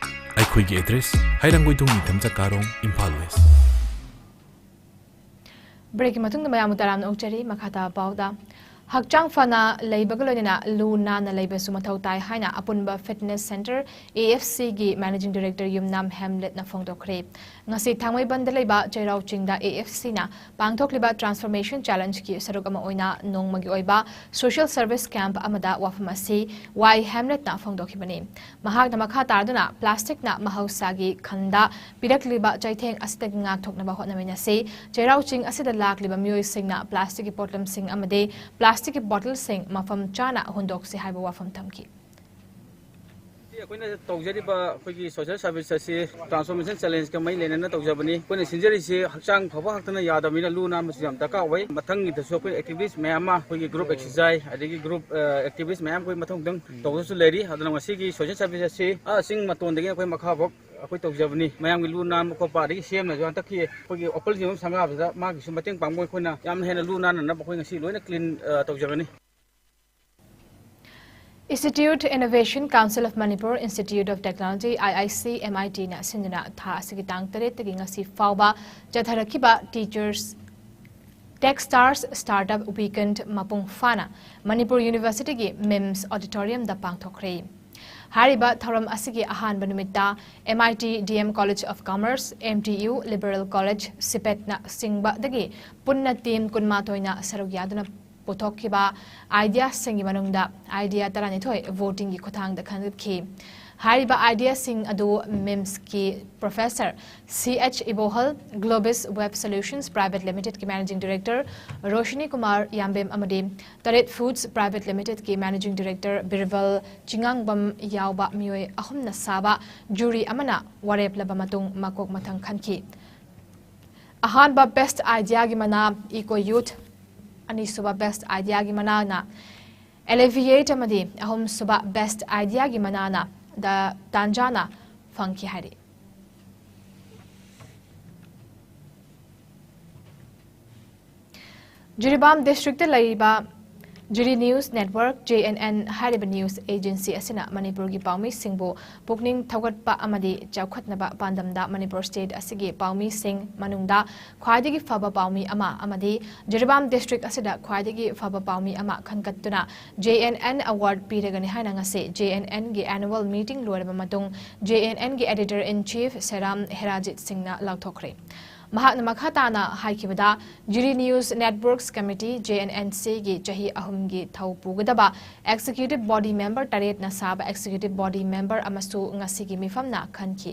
ꯑꯩꯈꯣꯏꯒꯤ address, ꯍꯩꯔꯥꯡꯒꯣꯏꯊꯣꯡ ꯅꯤꯡꯊꯝ ꯆꯀꯥꯔꯣꯡ, ꯏꯝꯐꯥꯜ West. Breakꯀꯤ ꯃꯇꯨꯡꯗ ꯃꯌꯥꯝꯕꯨ ꯇꯔꯥꯝꯅ ꯑꯣꯛꯆꯔꯤ꯫ ꯃꯈꯥ ꯇꯥꯕ ꯄꯥꯎꯗ, ꯍꯛꯆꯥꯡ ꯐꯅ ꯂꯩꯕꯒ ꯂꯣꯏꯅꯅ ꯂꯨ ꯅꯥꯟꯅ ꯂꯩꯕꯁꯨ ꯃꯊꯧ ꯇꯥꯏ ꯍꯥꯏꯅ ꯑꯄꯨꯟꯕ ꯐꯤꯠꯅꯦꯁ ꯁꯦꯟꯇꯔ, ꯑꯦ ꯑꯦꯐ ꯁꯤꯒꯤ ꯃꯦꯅꯦꯖꯤꯡ ꯗꯤꯔꯦꯛꯇꯔ ꯌꯨꯝꯅꯥꯝ ꯍꯦꯝꯂꯦꯠꯅ ꯐꯣꯡꯗꯣꯛꯈ꯭ꯔꯦ꯫ ꯉꯁꯤ ꯊꯥꯡꯃꯩꯕꯟꯗ ꯂꯩꯕ ꯆꯩꯔꯥꯎ ꯆꯤꯡꯗ ꯑꯦ ꯑꯦꯐ ꯁꯤꯅ ꯄꯥꯡꯊꯣꯛꯂꯤꯕ ꯇ꯭ꯔꯥꯟꯁꯐꯣꯔꯃꯦꯁꯟ ꯆꯦꯂꯦꯟꯖꯀꯤ ꯁꯔꯨꯛ ꯑꯃ ꯑꯣꯏꯅ ꯅꯣꯡꯃꯒꯤ ꯑꯣꯏꯕ ꯁꯣꯁꯤꯌꯦꯜ ꯁꯔꯚꯤꯁ ꯀꯦꯝꯞ ꯑꯃꯗ ꯋꯥꯐꯝ ꯑꯁꯤ ꯋꯥꯏ ꯍꯦꯝꯂꯦꯠꯅ ꯐꯣꯡꯗꯣꯛꯈꯤꯕꯅꯤ꯫ ꯃꯍꯥꯛꯅ ꯃꯈꯥ ꯇꯥꯗꯨꯅ ꯄ꯭ꯂꯥꯁꯇꯤꯛꯅ ꯃꯍꯧꯁꯥꯒꯤ ꯈꯟꯗ ꯄꯤꯔꯛꯂꯤꯕ ꯆꯩꯊꯦꯡ ꯑꯁꯤꯗꯒꯤ ꯉꯥꯛꯊꯣꯛꯅꯕ ꯍꯣꯠꯅꯃꯤꯟꯅꯁꯤ꯫ ꯆꯩꯔꯥꯎ ꯆꯤꯡ ꯑꯁꯤꯗ ꯂꯥꯛꯂꯤꯕ ꯃꯤꯑꯣꯏꯁꯤꯡꯅ ꯄ꯭ꯂꯥꯁꯇꯤꯛꯀꯤ ꯄꯣꯠꯂꯝꯁꯤꯡ ꯑꯃꯗꯤ ꯄ꯭ꯂꯥꯁꯇꯤꯛꯀꯤ ꯕꯣꯇꯜꯁꯤꯡ ꯃꯐꯝ ꯆꯥꯅ ꯍꯨꯟꯗꯣꯛꯁꯤ ꯍꯥꯏꯕ ꯋꯥꯐꯝ ꯊꯝꯈꯤ꯫ ꯑꯩꯈꯣꯏꯅ ꯇꯧꯖꯔꯤꯕ ꯑꯩꯈꯣꯏꯒꯤ ꯁꯣꯁꯤꯌꯦꯜ ꯁꯥꯔꯚꯤꯁ ꯑꯁꯤ ꯇ꯭ꯔꯥꯟꯁꯐꯣꯔꯃꯦꯁꯟ ꯆꯦꯂꯦꯟꯖꯀ ꯃꯔꯤ ꯂꯩꯅꯅ ꯇꯧꯖꯕꯅꯤ꯫ ꯑꯩꯈꯣꯏꯅ ꯁꯤꯟꯖꯔꯤꯁꯤ ꯍꯛꯆꯥꯡ ꯐꯕ ꯈꯛꯇꯅ ꯌꯥꯗꯕꯅꯤꯅ ꯂꯨ ꯅꯥꯟꯕꯁꯨ ꯌꯥꯝ ꯗꯔꯀꯥꯔ ꯑꯣꯏ꯫ ꯃꯊꯪꯒꯤꯗꯁꯨ ꯑꯩꯈꯣꯏ ꯑꯦꯛꯇꯤꯚꯤꯁ ꯃꯌꯥꯝ ꯑꯃ, ꯑꯩꯈꯣꯏꯒꯤ ꯒ꯭ꯔꯨꯞ ꯑꯦꯛꯁꯔꯁꯥꯏꯖ, ꯑꯗꯒꯤ ꯒ꯭ꯔꯨꯞ, ꯑ, ꯑꯦꯛꯇꯤꯚꯤꯁ ꯃꯌꯥꯝ ꯑꯩꯈꯣꯏ ꯃꯊꯪ ꯃꯊꯪ ꯇꯧꯗꯧꯁꯨ ꯂꯩꯔꯤ꯫ ꯑꯗꯨꯅ ꯉꯁꯤꯒꯤ ꯁꯣꯁꯤꯌꯦꯜ ꯁꯥꯔꯚꯤꯁ ꯑꯁꯤ, ꯑ, ꯆꯤꯡ ꯃꯇꯣꯟꯗꯒꯤ ꯑꯩꯈꯣꯏ ꯃꯈꯥꯐꯥꯎ ꯑꯩꯈꯣꯏ ꯇꯧꯖꯕꯅꯤ꯫ ꯃꯌꯥꯝꯒꯤ ꯂꯨ ꯅꯥꯟꯕ ꯈꯣꯠꯄ, ꯑꯗꯒꯤ ꯁꯦꯝꯅꯁꯨ ꯍꯟꯗꯛꯀꯤ ꯑꯩꯈꯣꯏꯒꯤ ꯑꯣꯄꯜ ꯖꯤꯝ ꯑꯃ ꯁꯪꯒꯥꯕꯗ ꯃꯥꯒꯤꯁꯨ ꯃꯇꯦꯡ ꯄꯥꯡꯕ ꯑꯩꯈꯣꯏꯅ ꯌꯥꯝꯅ ꯍꯦꯟꯅ ꯂꯨ ꯅꯥꯟꯅꯅꯕ ꯑꯩꯈꯣꯏ ꯉꯁꯤ ꯂꯣꯏꯅ ꯀ꯭ꯂꯤꯟ, ꯑ, ꯇꯧꯖꯒꯅꯤ꯫ Institute Innovation Council of Manipur Institute of Technology, I I C M I T ꯅ ꯁꯤꯟꯗꯨꯅ ꯊꯥ ꯑꯁꯤꯒꯤ ꯇꯥꯡ ꯇꯔꯦꯠꯇꯒꯤ ꯉꯁꯤ ꯐꯥꯎꯕ ꯆꯠꯊꯔꯛꯈꯤꯕ Teachers Tech Stars Startup Weekend ꯃꯄꯨꯡ ꯐꯥꯅ ꯃꯅꯤꯄꯨꯔ ꯌꯨꯅꯤꯚꯔꯁꯤꯇꯤꯒꯤ ꯃꯤꯝꯁ ꯑꯣꯗꯤꯇꯣꯔꯤꯌꯝꯗ ꯄꯥꯡꯊꯣꯛꯈ꯭ꯔꯦ꯫ ꯍꯥꯏꯔꯤꯕ ꯊꯧꯔꯝ ꯑꯁꯤꯒꯤ ꯑꯍꯥꯟꯕ ꯅꯨꯃꯤꯠꯇ M I T D M College of Commerce, M T U, Liberal College, ꯁꯤꯄꯦꯠꯅ ꯆꯤꯡꯕꯗꯒꯤ ꯄꯨꯟꯅ ꯇꯤꯝ ꯀꯨꯟꯃꯥꯊꯣꯏꯅ ꯁꯔꯨꯛ ꯌꯥꯗꯨꯅ ꯄꯨꯊꯣꯛꯈꯤꯕ ꯑꯥꯏꯗꯤꯌꯥꯁꯤꯡꯒꯤ ꯃꯅꯨꯡꯗ ꯑꯥꯏꯗꯤꯌꯥ ꯇꯔꯥꯅꯤꯊꯣꯏ ꯚꯣꯇꯤꯡꯒꯤ ꯈꯨꯠꯊꯥꯡꯗ ꯈꯟꯒꯠꯈꯤ꯫ ꯍꯥꯏꯔꯤꯕ ꯑꯥꯏꯗꯤꯌꯥꯁꯤꯡ ꯑꯗꯨ ꯃꯤꯝꯁꯀꯤ professor C H Ibohal, Globis web solutions private ꯂꯤꯃꯤꯇꯦꯗꯀꯤ ꯃꯦꯅꯦꯖꯤꯡ ꯗꯤꯔꯦꯛꯇꯔ ꯔꯣꯁꯤꯅꯤ ꯀꯨꯃꯥꯔ ꯌꯥꯝꯕꯦꯝ ꯑꯃꯗꯤ ꯇꯔꯦꯠ ꯐꯨꯗꯁ ꯄ꯭ꯔꯥꯏꯚꯦꯠ ꯂꯤꯃꯤꯇꯦꯗꯀꯤ ꯃꯦꯅꯦꯖꯤꯡ ꯗꯤꯔꯦꯛꯇꯔ ꯕꯤꯔꯕꯜ ꯆꯤꯉꯥꯡꯕꯝ ꯌꯥꯎꯕ ꯃꯤꯑꯣꯏ ꯑꯍꯨꯝꯅ ꯁꯥꯕ ꯖꯨꯔꯤ ꯑꯃꯅ ꯋꯥꯔꯦꯞ ꯂꯧꯕ ꯃꯇꯨꯡ ꯃꯀꯣꯛ ꯃꯊꯪ ꯈꯟꯈꯤ꯫ ꯑꯍꯥꯟꯕ ꯕꯦꯁ꯭ꯠ ꯑꯥꯏꯗꯤꯌꯥꯒꯤ ꯃꯅꯥ ꯏꯀꯣ ꯌꯨꯊ, ꯑꯅꯤꯁꯨꯕ ꯕꯦꯁ꯭ꯠ ꯑꯥꯏꯗꯤꯌꯥꯒꯤ ꯃꯅꯥꯅ ꯑꯦꯂꯤꯚꯤꯌꯦꯠ ꯑꯃꯗꯤ ꯑꯍꯨꯝꯁꯨꯕ ꯕꯦꯁ꯭ꯠ ꯑꯥꯏꯗꯤꯌꯥꯒꯤ ꯃꯅꯥꯅ ꯗ ꯇꯥꯟꯖꯥꯅ ꯐꯪꯈꯤ ꯍꯥꯏꯔꯤ꯫ ꯖꯤꯔꯤꯕꯥꯝ ꯗꯤꯁꯇ꯭ꯔꯤꯛꯇ ꯂꯩꯔꯤꯕ Jiri News Network, J N N, ꯍꯥꯏꯔꯤꯕ news agency ꯑꯁꯤꯅ ꯃꯅꯤꯄꯨꯔꯒꯤ ꯄꯥꯎꯃꯤꯁꯤꯡꯕꯨ ꯄꯨꯛꯅꯤꯡ ꯊꯧꯒꯠꯄ ꯑꯃꯗꯤ ꯆꯥꯎꯈꯠꯅꯕ ꯄꯥꯟꯗꯝꯗ ꯃꯅꯤꯄꯨꯔ state ꯑꯁꯤꯒꯤ ꯄꯥꯎꯃꯤꯁꯤꯡ ꯃꯅꯨꯡꯗ ꯈ꯭ꯋꯥꯏꯗꯒꯤ ꯐꯕ ꯄꯥꯎꯃꯤ ꯑꯃ ꯑꯃꯗꯤ ꯖꯤꯔꯤꯕꯥꯝ district ꯑꯁꯤꯗ ꯈ꯭ꯋꯥꯏꯗꯒꯤ ꯐꯕ ꯄꯥꯎꯃꯤ ꯑꯃ ꯈꯟꯒꯠꯇꯨꯅ J N N award ꯄꯤꯔꯒꯅꯤ ꯍꯥꯏꯅ ꯉꯁꯤ J N N ꯒꯤ annual meeting ꯂꯣꯏꯔꯕ ꯃꯇꯨꯡ J N N ꯒꯤ editor in chief ꯁꯦꯔꯥꯝ ꯍꯦꯔꯥꯖꯤꯠ ꯁꯤꯡꯅ ꯂꯥꯎꯊꯣꯛꯈ꯭ꯔꯦ꯫ ꯃꯍꯥꯛꯅ ꯃꯈꯥ ꯇꯥꯅ ꯍꯥꯏꯈꯤꯕꯗ, Jiri News Networks Committee, J N N C ꯒꯤ ꯆꯍꯤ ꯑꯍꯨꯝꯒꯤ ꯊꯧ ꯄꯨꯒꯗꯕ executive body member ꯇꯔꯦꯠꯅ ꯁꯥꯕ executive body member ꯑꯃꯁꯨ ꯉꯁꯤꯒꯤ ꯃꯤꯐꯝꯅ ꯈꯟꯈꯤ꯫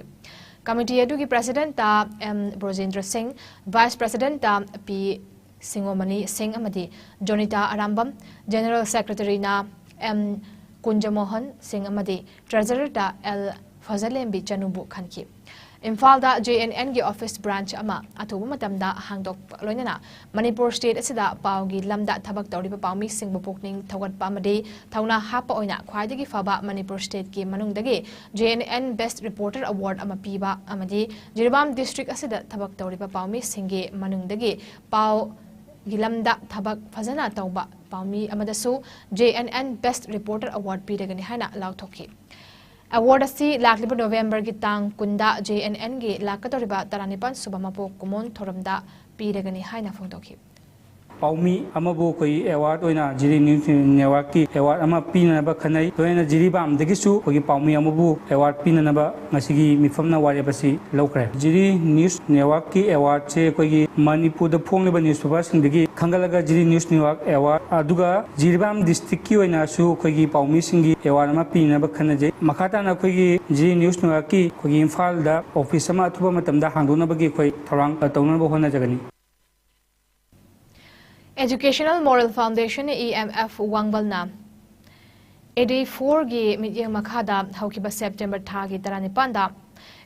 Committee ꯑꯗꯨꯒꯤ president ꯇ M ꯕ꯭ꯔꯣꯖꯦꯟꯗ꯭ꯔ ꯁꯤꯡ, vice president ꯇ P ꯁꯤꯡꯉꯣꯃꯅꯤ ꯁꯤꯡ ꯑꯃꯗꯤ ꯖꯣꯅꯤꯇꯥ ꯑꯔꯥꯝꯕꯝ, general secretary ꯅ M ꯀꯨꯟꯖꯃꯣꯍꯟ ꯁꯤꯡ ꯑꯃꯗꯤ treasurer ꯇ L ꯐꯖꯂꯦꯝꯕꯤ ꯆꯅꯨꯕꯨ ꯈꯟꯈꯤ꯫ ꯏꯝꯐꯥꯜꯗ J N N ꯒꯤ office branch ꯑꯃ ꯑꯊꯨꯕ ꯃꯇꯝꯗ ꯍꯥꯡꯗꯣꯛꯄ ꯂꯣꯏꯅꯅ ꯃꯅꯤꯄꯨꯔ state ꯑꯁꯤꯗ ꯄꯥꯎꯒꯤ ꯂꯝꯗ ꯊꯕꯛ ꯇꯧꯔꯤꯕ ꯄꯥꯎꯃꯤꯁꯤꯡꯕꯨ ꯄꯨꯛꯅꯤꯡ ꯊꯧꯒꯠꯄ ꯑꯃꯗꯤ ꯊꯧꯅꯥ ꯍꯥꯞꯄ ꯑꯣꯏꯅ ꯈ꯭ꯋꯥꯏꯗꯒꯤ ꯐꯕ ꯃꯅꯤꯄꯨꯔ state ꯀꯤ ꯃꯅꯨꯡꯗꯒꯤ J N N Best Reporter Award ꯑꯃ ꯄꯤꯕ ꯑꯃꯗꯤ ꯖꯤꯔꯤꯕꯥꯝ district ꯑꯁꯤꯗ ꯊꯕꯛ ꯇꯧꯔꯤꯕ ꯄꯥꯎꯃꯤꯁꯤꯡꯒꯤ ꯃꯅꯨꯡꯗꯒꯤ ꯄꯥꯎꯒꯤ ꯂꯝꯗ ꯊꯕꯛ ꯐꯖꯅ ꯇꯧꯕ ꯄꯥꯎꯃꯤ ꯑꯃꯗꯁꯨ J N N Best Reporter Award ꯄꯤꯔꯒꯅꯤ ꯍꯥꯏꯅ ꯂꯥꯎꯊꯣꯛꯈꯤ꯫ Award ꯑꯁꯤ ꯂꯥꯛꯂꯤꯕ November ꯒꯤ ꯇꯥꯡ ꯀꯨꯟꯗ J N N ꯒꯤ ꯂꯥꯛꯀꯗꯧꯔꯤꯕ ꯇꯔꯥꯅꯤꯄꯥꯟ ꯁꯨꯕ ꯃꯄꯣꯛ ꯀꯨꯝꯑꯣꯟ ꯊꯧꯔꯝꯗ ꯄꯤꯔꯒꯅꯤ ꯍꯥꯏꯅ ꯐꯣꯡꯗꯣꯛꯈꯤ꯫ ꯄꯥꯎꯃꯤ ꯑꯃꯕꯨ ꯑꯩꯈꯣꯏꯒꯤ award ꯑꯣꯏꯅ Jiri News Network ꯀꯤ award ꯑꯃ ꯄꯤꯅꯅꯕ ꯈꯟꯅꯩ꯫ ꯂꯣꯏꯅꯅ ꯖꯤꯔꯤꯕꯥꯝꯗꯒꯤꯁꯨ ꯑꯩꯈꯣꯏꯒꯤ ꯄꯥꯎꯃꯤ ꯑꯃꯕꯨ award ꯄꯤꯅꯅꯕ ꯉꯁꯤꯒꯤ ꯃꯤꯐꯝꯅ ꯋꯥꯔꯦꯞ ꯑꯁꯤ ꯂꯧꯈ꯭ꯔꯦ꯫ Jiri News Network ꯀꯤ award ꯁꯦ ꯑꯩꯈꯣꯏꯒꯤ ꯃꯅꯤꯄꯨꯔꯗ ꯐꯣꯡꯂꯤꯕ newspaper ꯁꯤꯡꯗꯒꯤ ꯈꯟꯒꯠꯂꯒ Jiri News Network award, ꯑꯗꯨꯒ ꯖꯤꯔꯤꯕꯥꯝ district ꯀꯤ ꯑꯣꯏꯅꯁꯨ ꯑꯩꯈꯣꯏꯒꯤ ꯄꯥꯎꯃꯤꯁꯤꯡꯒꯤ award ꯑꯃ ꯄꯤꯅꯕ ꯈꯟꯅꯖꯩ꯫ ꯃꯈꯥ ꯇꯥꯅ ꯑꯩꯈꯣꯏꯒꯤ Jiri News Network ꯀꯤ ꯑꯩꯈꯣꯏꯒꯤ ꯏꯝꯐꯥꯜꯗ office ꯑꯃ ꯑꯊꯨꯕ ꯃꯇꯝꯗ ꯍꯥꯡꯗꯣꯛꯅꯕꯒꯤ ꯑꯩꯈꯣꯏ ꯊꯧꯔꯥꯡ ꯇꯧꯅꯕ ꯍꯣꯠꯅꯖꯒꯅꯤ꯫ Educational Moral Foundation, E M F, ꯋꯥꯡꯕꯜꯅ A D four ꯒꯤ ꯃꯤꯠꯌꯦꯡ ꯃꯈꯥꯗ ꯍꯧꯈꯤꯕ September ꯊꯥꯒꯤ ꯇꯔꯥꯅꯤꯄꯥꯟꯗ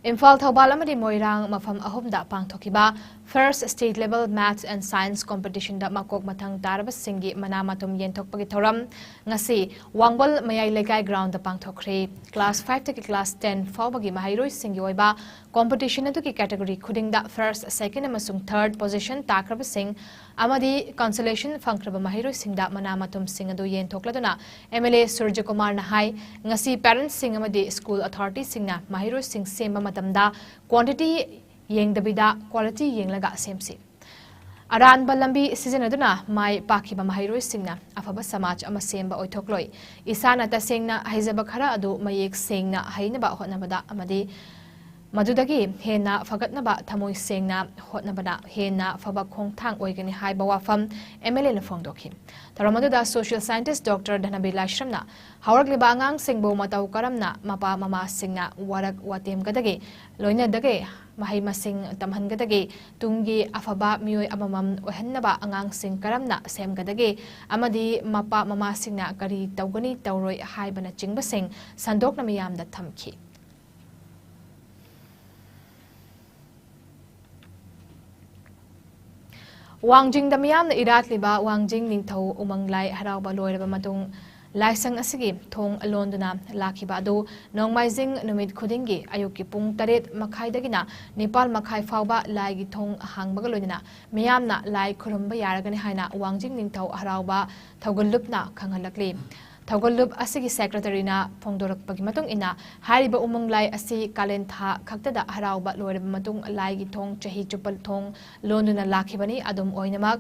ꯏꯝꯐꯥꯜ, ꯊꯧꯕꯥꯜ ꯑꯃꯗꯤ ꯃꯣꯏꯔꯥꯡ ꯃꯐꯝ ꯑꯍꯨꯝꯗ ꯄꯥꯡꯊꯣꯛꯈꯤꯕ First State Level Maths and Science Competitionꯗ ꯃꯀꯣꯛ ꯃꯊꯪ ꯇꯥꯔꯕꯁꯤꯡꯒꯤ ꯃꯅꯥ ꯃꯊꯨꯝ ꯌꯦꯟꯊꯣꯛꯄꯒꯤ ꯊꯧꯔꯝ ꯉꯁꯤ ꯋꯥꯡꯕꯜ ꯃꯌꯥꯏ ꯂꯩꯀꯥꯏ groundꯗ ꯄꯥꯡꯊꯣꯛꯈ꯭ꯔꯦ꯫ Class fiveꯇꯒꯤ class ten ꯐꯥꯎꯕꯒꯤ ꯃꯍꯩꯔꯣꯏꯁꯤꯡꯒꯤ ꯑꯣꯏꯕ competition ꯑꯗꯨꯒꯤ category ꯈꯨꯗꯤꯡꯗ first, second ꯑꯃꯁꯨꯡ third position ꯇꯥꯈ꯭ꯔꯕꯁꯤꯡ ꯑꯃꯗꯤ consolation ꯐꯪꯈ꯭ꯔꯕ ꯃꯍꯩꯔꯣꯏꯁꯤꯡꯗ ꯃꯅꯥ ꯃꯊꯨꯝꯁꯤꯡ ꯑꯗꯨ ꯌꯦꯟꯊꯣꯛꯂꯗꯨꯅ MLA ꯁꯨꯔꯖꯀꯨꯃꯥꯔꯅ ꯍꯥꯏ, ꯉꯁꯤ parentsꯁꯤꯡ ꯑꯃꯗꯤ school authorityꯁꯤꯡꯅ ꯃꯍꯩꯔꯣꯏꯁꯤꯡ ꯁꯦꯝꯕ ꯃꯇꯝꯗ quantity ꯌꯦꯡꯗꯕꯤꯗ quality ꯌꯦꯡꯂꯒ ꯁꯦꯝꯁꯤ꯫ ꯑꯔꯥꯟꯕ ꯂꯝꯕꯤ ꯁꯤꯖꯤꯟꯅꯗꯨꯅ ꯃꯥꯏ ꯄꯥꯛꯈꯤꯕ ꯃꯍꯩꯔꯣꯏꯁꯤꯡꯅ ꯑꯐꯕ ꯁꯃꯥꯖ ꯑꯃ ꯁꯦꯝꯕ ꯑꯣꯏꯊꯣꯛꯂꯣꯏ꯫ ꯏꯁꯥꯅ ꯇꯁꯦꯡꯅ ꯍꯩꯖꯕ ꯈꯔ ꯑꯗꯨ ꯃꯌꯦꯛ ꯁꯦꯡꯅ ꯍꯩꯅꯕ ꯍꯣꯠꯅꯕꯗ ꯑꯃꯗꯤ ꯃꯗꯨꯗꯒꯤ ꯍꯦꯟꯅ ꯐꯒꯠꯅꯕ ꯊꯃꯣꯏ ꯁꯦꯡꯅ ꯍꯣꯠꯅꯕꯅ ꯍꯦꯟꯅ ꯐꯕ ꯈꯣꯡꯊꯥꯡ ꯑꯣꯏꯒꯅꯤ ꯍꯥꯏꯕ ꯋꯥꯐꯝ MLAꯅ ꯐꯣꯡꯗꯣꯛꯈꯤ꯫ ꯊꯧꯔꯝ ꯑꯗꯨꯗ social scientist Doctor ꯙꯅꯕꯤꯔ ꯂꯥꯏꯁ꯭ꯔꯝꯅ ꯍꯧꯔꯛꯂꯤꯕ ꯑꯉꯥꯡꯁꯤꯡꯕꯨ ꯃꯇꯧ ꯀꯔꯝꯅ ꯃꯄꯥ ꯃꯃꯥꯁꯤꯡꯅ ꯋꯥꯔꯛ ꯋꯥꯇꯦꯝꯒꯗꯒꯦ, ꯂꯣꯏꯅꯗꯒꯦ, ꯃꯍꯩ ꯃꯁꯤꯡ ꯇꯝꯍꯟꯒꯗꯒꯦ, ꯇꯨꯡꯒꯤ ꯑꯐꯕ ꯃꯤꯑꯣꯏ ꯑꯃꯃꯝ ꯑꯣꯏꯍꯟꯅꯕ ꯑꯉꯥꯡꯁꯤꯡ ꯀꯔꯝꯅ ꯁꯦꯝꯒꯗꯒꯦ ꯑꯃꯗꯤ ꯃꯄꯥ ꯃꯃꯥꯁꯤꯡꯅ ꯀꯔꯤ ꯇꯧꯒꯅꯤ ꯇꯧꯔꯣꯏ ꯍꯥꯏꯕꯅꯆꯤꯡꯕꯁꯤꯡ ꯁꯟꯗꯣꯛꯅ ꯃꯤꯌꯥꯝꯗ ꯊꯝꯈꯤ꯫ ꯋꯥꯡꯖꯤꯡꯗ ꯃꯤꯌꯥꯝꯅ ꯏꯔꯥꯠꯂꯤꯕ ꯋꯥꯡꯖꯤꯡ ꯅꯤꯡꯊꯧ ꯎꯃꯪ ꯂꯥꯏ ꯍꯔꯥꯎꯕ ꯂꯣꯏꯔꯕ ꯃꯇꯨꯡ ꯂꯥꯏꯁꯪ ꯑꯁꯤꯒꯤ ꯊꯣꯡ ꯂꯣꯟꯗꯨꯅ ꯂꯥꯛꯈꯤꯕ ꯑꯗꯨ ꯅꯣꯡꯃꯥꯏꯖꯤꯡ ꯅꯨꯃꯤꯠ ꯈꯨꯗꯤꯡꯒꯤ ꯑꯌꯨꯛꯀꯤ ꯄꯨꯡ ꯇꯔꯦꯠ ꯃꯈꯥꯏꯗꯒꯤꯅ ꯅꯤꯄꯥꯜ ꯃꯈꯥꯏ ꯐꯥꯎꯕ ꯂꯥꯏꯒꯤ ꯊꯣꯡ ꯍꯥꯡꯕꯒ ꯂꯣꯏꯅꯅ ꯃꯤꯌꯥꯝꯅ ꯂꯥꯏ ꯈꯨꯔꯨꯝꯕ ꯌꯥꯔꯒꯅꯤ ꯍꯥꯏꯅ ꯋꯥꯡꯖꯤꯡ ꯅꯤꯡꯊꯧ ꯍꯔꯥꯎꯕ ꯊꯧꯒꯜꯂꯨꯞꯅ ꯈꯪꯍꯜꯂꯛꯂꯤ꯫ ꯊꯧꯒꯜꯂꯨꯞ ꯑꯁꯤꯒꯤ secretaryꯅ ꯐꯣꯡꯗꯣꯔꯛꯄꯒꯤ ꯃꯇꯨꯡ ꯏꯟꯅ, ꯍꯥꯏꯔꯤꯕ ꯎꯃꯪ ꯂꯥꯏ ꯑꯁꯤ ꯀꯥꯂꯦꯟ ꯊꯥ ꯈꯛꯇꯗ ꯍꯔꯥꯎꯕ ꯂꯣꯏꯔꯕ ꯃꯇꯨꯡ ꯂꯥꯏꯒꯤ ꯊꯣꯡ ꯆꯍꯤ ꯆꯨꯞꯄ ꯊꯣꯡ ꯂꯣꯟꯗꯨꯅ ꯂꯥꯛꯈꯤꯕꯅꯤ꯫ ꯑꯗꯨꯝ ꯑꯣꯏꯅꯃꯛ,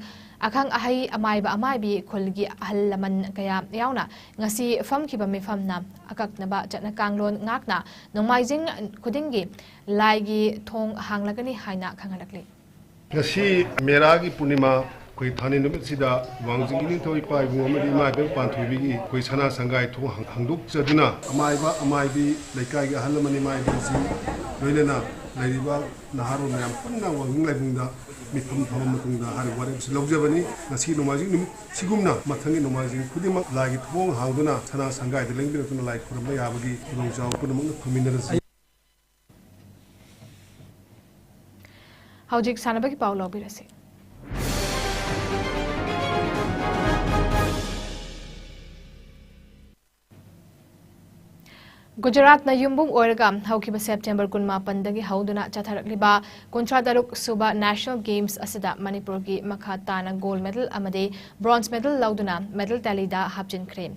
ꯑꯈꯪ ꯑꯍꯩ, ꯑꯃꯥꯏꯕ ꯑꯃꯥꯏꯕꯤ, ꯈꯨꯜꯒꯤ ꯑꯍꯜ ꯂꯃꯟ ꯀꯌꯥ ꯌꯥꯎꯅ ꯉꯁꯤ ꯐꯝꯈꯤꯕ ꯃꯤꯐꯝꯅ ꯑꯀꯛꯅꯕ ꯆꯠꯅ ꯀꯥꯡꯂꯣꯟ ꯉꯥꯛꯅ ꯅꯣꯡꯃꯥꯏꯖꯤꯡ ꯈꯨꯗꯤꯡꯒꯤ ꯂꯥꯏꯒꯤ ꯊꯣꯡ ꯍꯥꯡꯂꯒꯅꯤ ꯍꯥꯏꯅ ꯈꯪꯍꯜꯂꯛꯂꯤ꯫ ꯉꯁꯤ ꯃꯦꯔꯥꯒꯤ ꯄꯨꯔꯅꯤꯃꯥ, ꯑꯩꯈꯣꯏ ꯊꯥꯅꯤꯜ ꯅꯨꯃꯤꯠꯁꯤꯗ ꯋꯥꯡꯖꯤꯡꯒꯤ ꯅꯤꯡꯊꯧ ꯏꯄꯥ ꯏꯕꯨꯡ ꯑꯃꯗꯤ ꯏꯃꯥ ꯏꯕꯦꯝ ꯄꯥꯟꯊꯣꯏꯕꯤꯒꯤ ꯑꯩꯈꯣꯏ ꯁꯅꯥ ꯁꯪꯒꯥꯏ ꯊꯣꯡ ꯍꯥꯡ-, ꯍꯥꯡꯗꯣꯛꯆꯗꯨꯅ ꯑꯃꯥꯏꯕ, ꯑꯃꯥꯏꯕꯤ, ꯂꯩꯀꯥꯏꯒꯤ ꯑꯍꯜ ꯂꯃꯟ, ꯏꯃꯥ ꯏꯕꯦꯟꯁꯤꯡ, ꯂꯣꯏꯅꯅ ꯂꯩꯔꯤꯕ ꯅꯍꯥꯔꯣꯜ ꯃꯌꯥꯝ ꯄꯨꯟꯅ ꯋꯥꯡꯖꯤꯡ ꯂꯥꯏꯕꯨꯡꯗ ꯃꯤꯐꯝ ꯊꯝꯃ ꯃꯇꯨꯡꯗ ꯍꯥꯏꯔꯤꯕ ꯋꯥꯔꯦꯞ ꯑꯁꯤ ꯂꯧꯖꯕꯅꯤ꯫ ꯉꯁꯤ ꯅꯣꯡꯃꯥꯏꯖꯤꯡ ꯅꯨꯃꯤꯠ ꯁꯤꯒꯨꯝꯅ ꯃꯊꯪꯒꯤ ꯅꯣꯡꯃꯥꯏꯖꯤꯡ ꯈꯨꯗꯤꯡꯃꯛ ꯂꯥꯏꯒꯤ ꯊꯣꯡ ꯍꯥꯡꯗꯨꯅ ꯁꯅꯥ ꯁꯪꯒꯥꯏꯗ ꯂꯦꯡꯕꯤꯔꯛꯇꯨꯅ ꯂꯥꯏ ꯈꯨꯔꯨꯝꯕ ꯌꯥꯕꯒꯤ ꯈꯨꯗꯣꯡꯆꯥꯕ ꯄꯨꯝꯅꯃꯛꯅ ꯐꯪꯃꯤꯟꯅꯔꯁꯤ꯫ ꯍꯧꯖꯤꯛ ꯁꯥꯟꯅꯕꯒꯤ ꯄꯥꯎ ꯂꯧꯕꯤꯔꯁꯤ꯫ ꯒꯨꯖꯔꯥꯠꯅ ꯌꯨꯝꯕꯨꯡ ꯑꯣꯏꯔꯒ ꯍꯧꯈꯤꯕ ꯁꯦꯞꯇꯦꯝꯕꯔ ꯀꯨꯟꯃꯥꯄꯟꯗꯒꯤ ꯍꯧꯗꯨꯅ ꯆꯠꯊꯔꯛꯂꯤꯕ ꯀꯨꯟꯊ꯭ꯔꯥ ꯇꯔꯨꯛ ꯁꯨꯕ National Games ꯑꯁꯤꯗ ꯃꯅꯤꯄꯨꯔꯒꯤ ꯃꯈꯥ ꯇꯥꯅ gold medal ꯑꯃꯗꯤ bronze medal ꯂꯧꯗꯨꯅ medal tallyꯗ ꯍꯥꯞꯆꯤꯟꯈ꯭ꯔꯦ꯫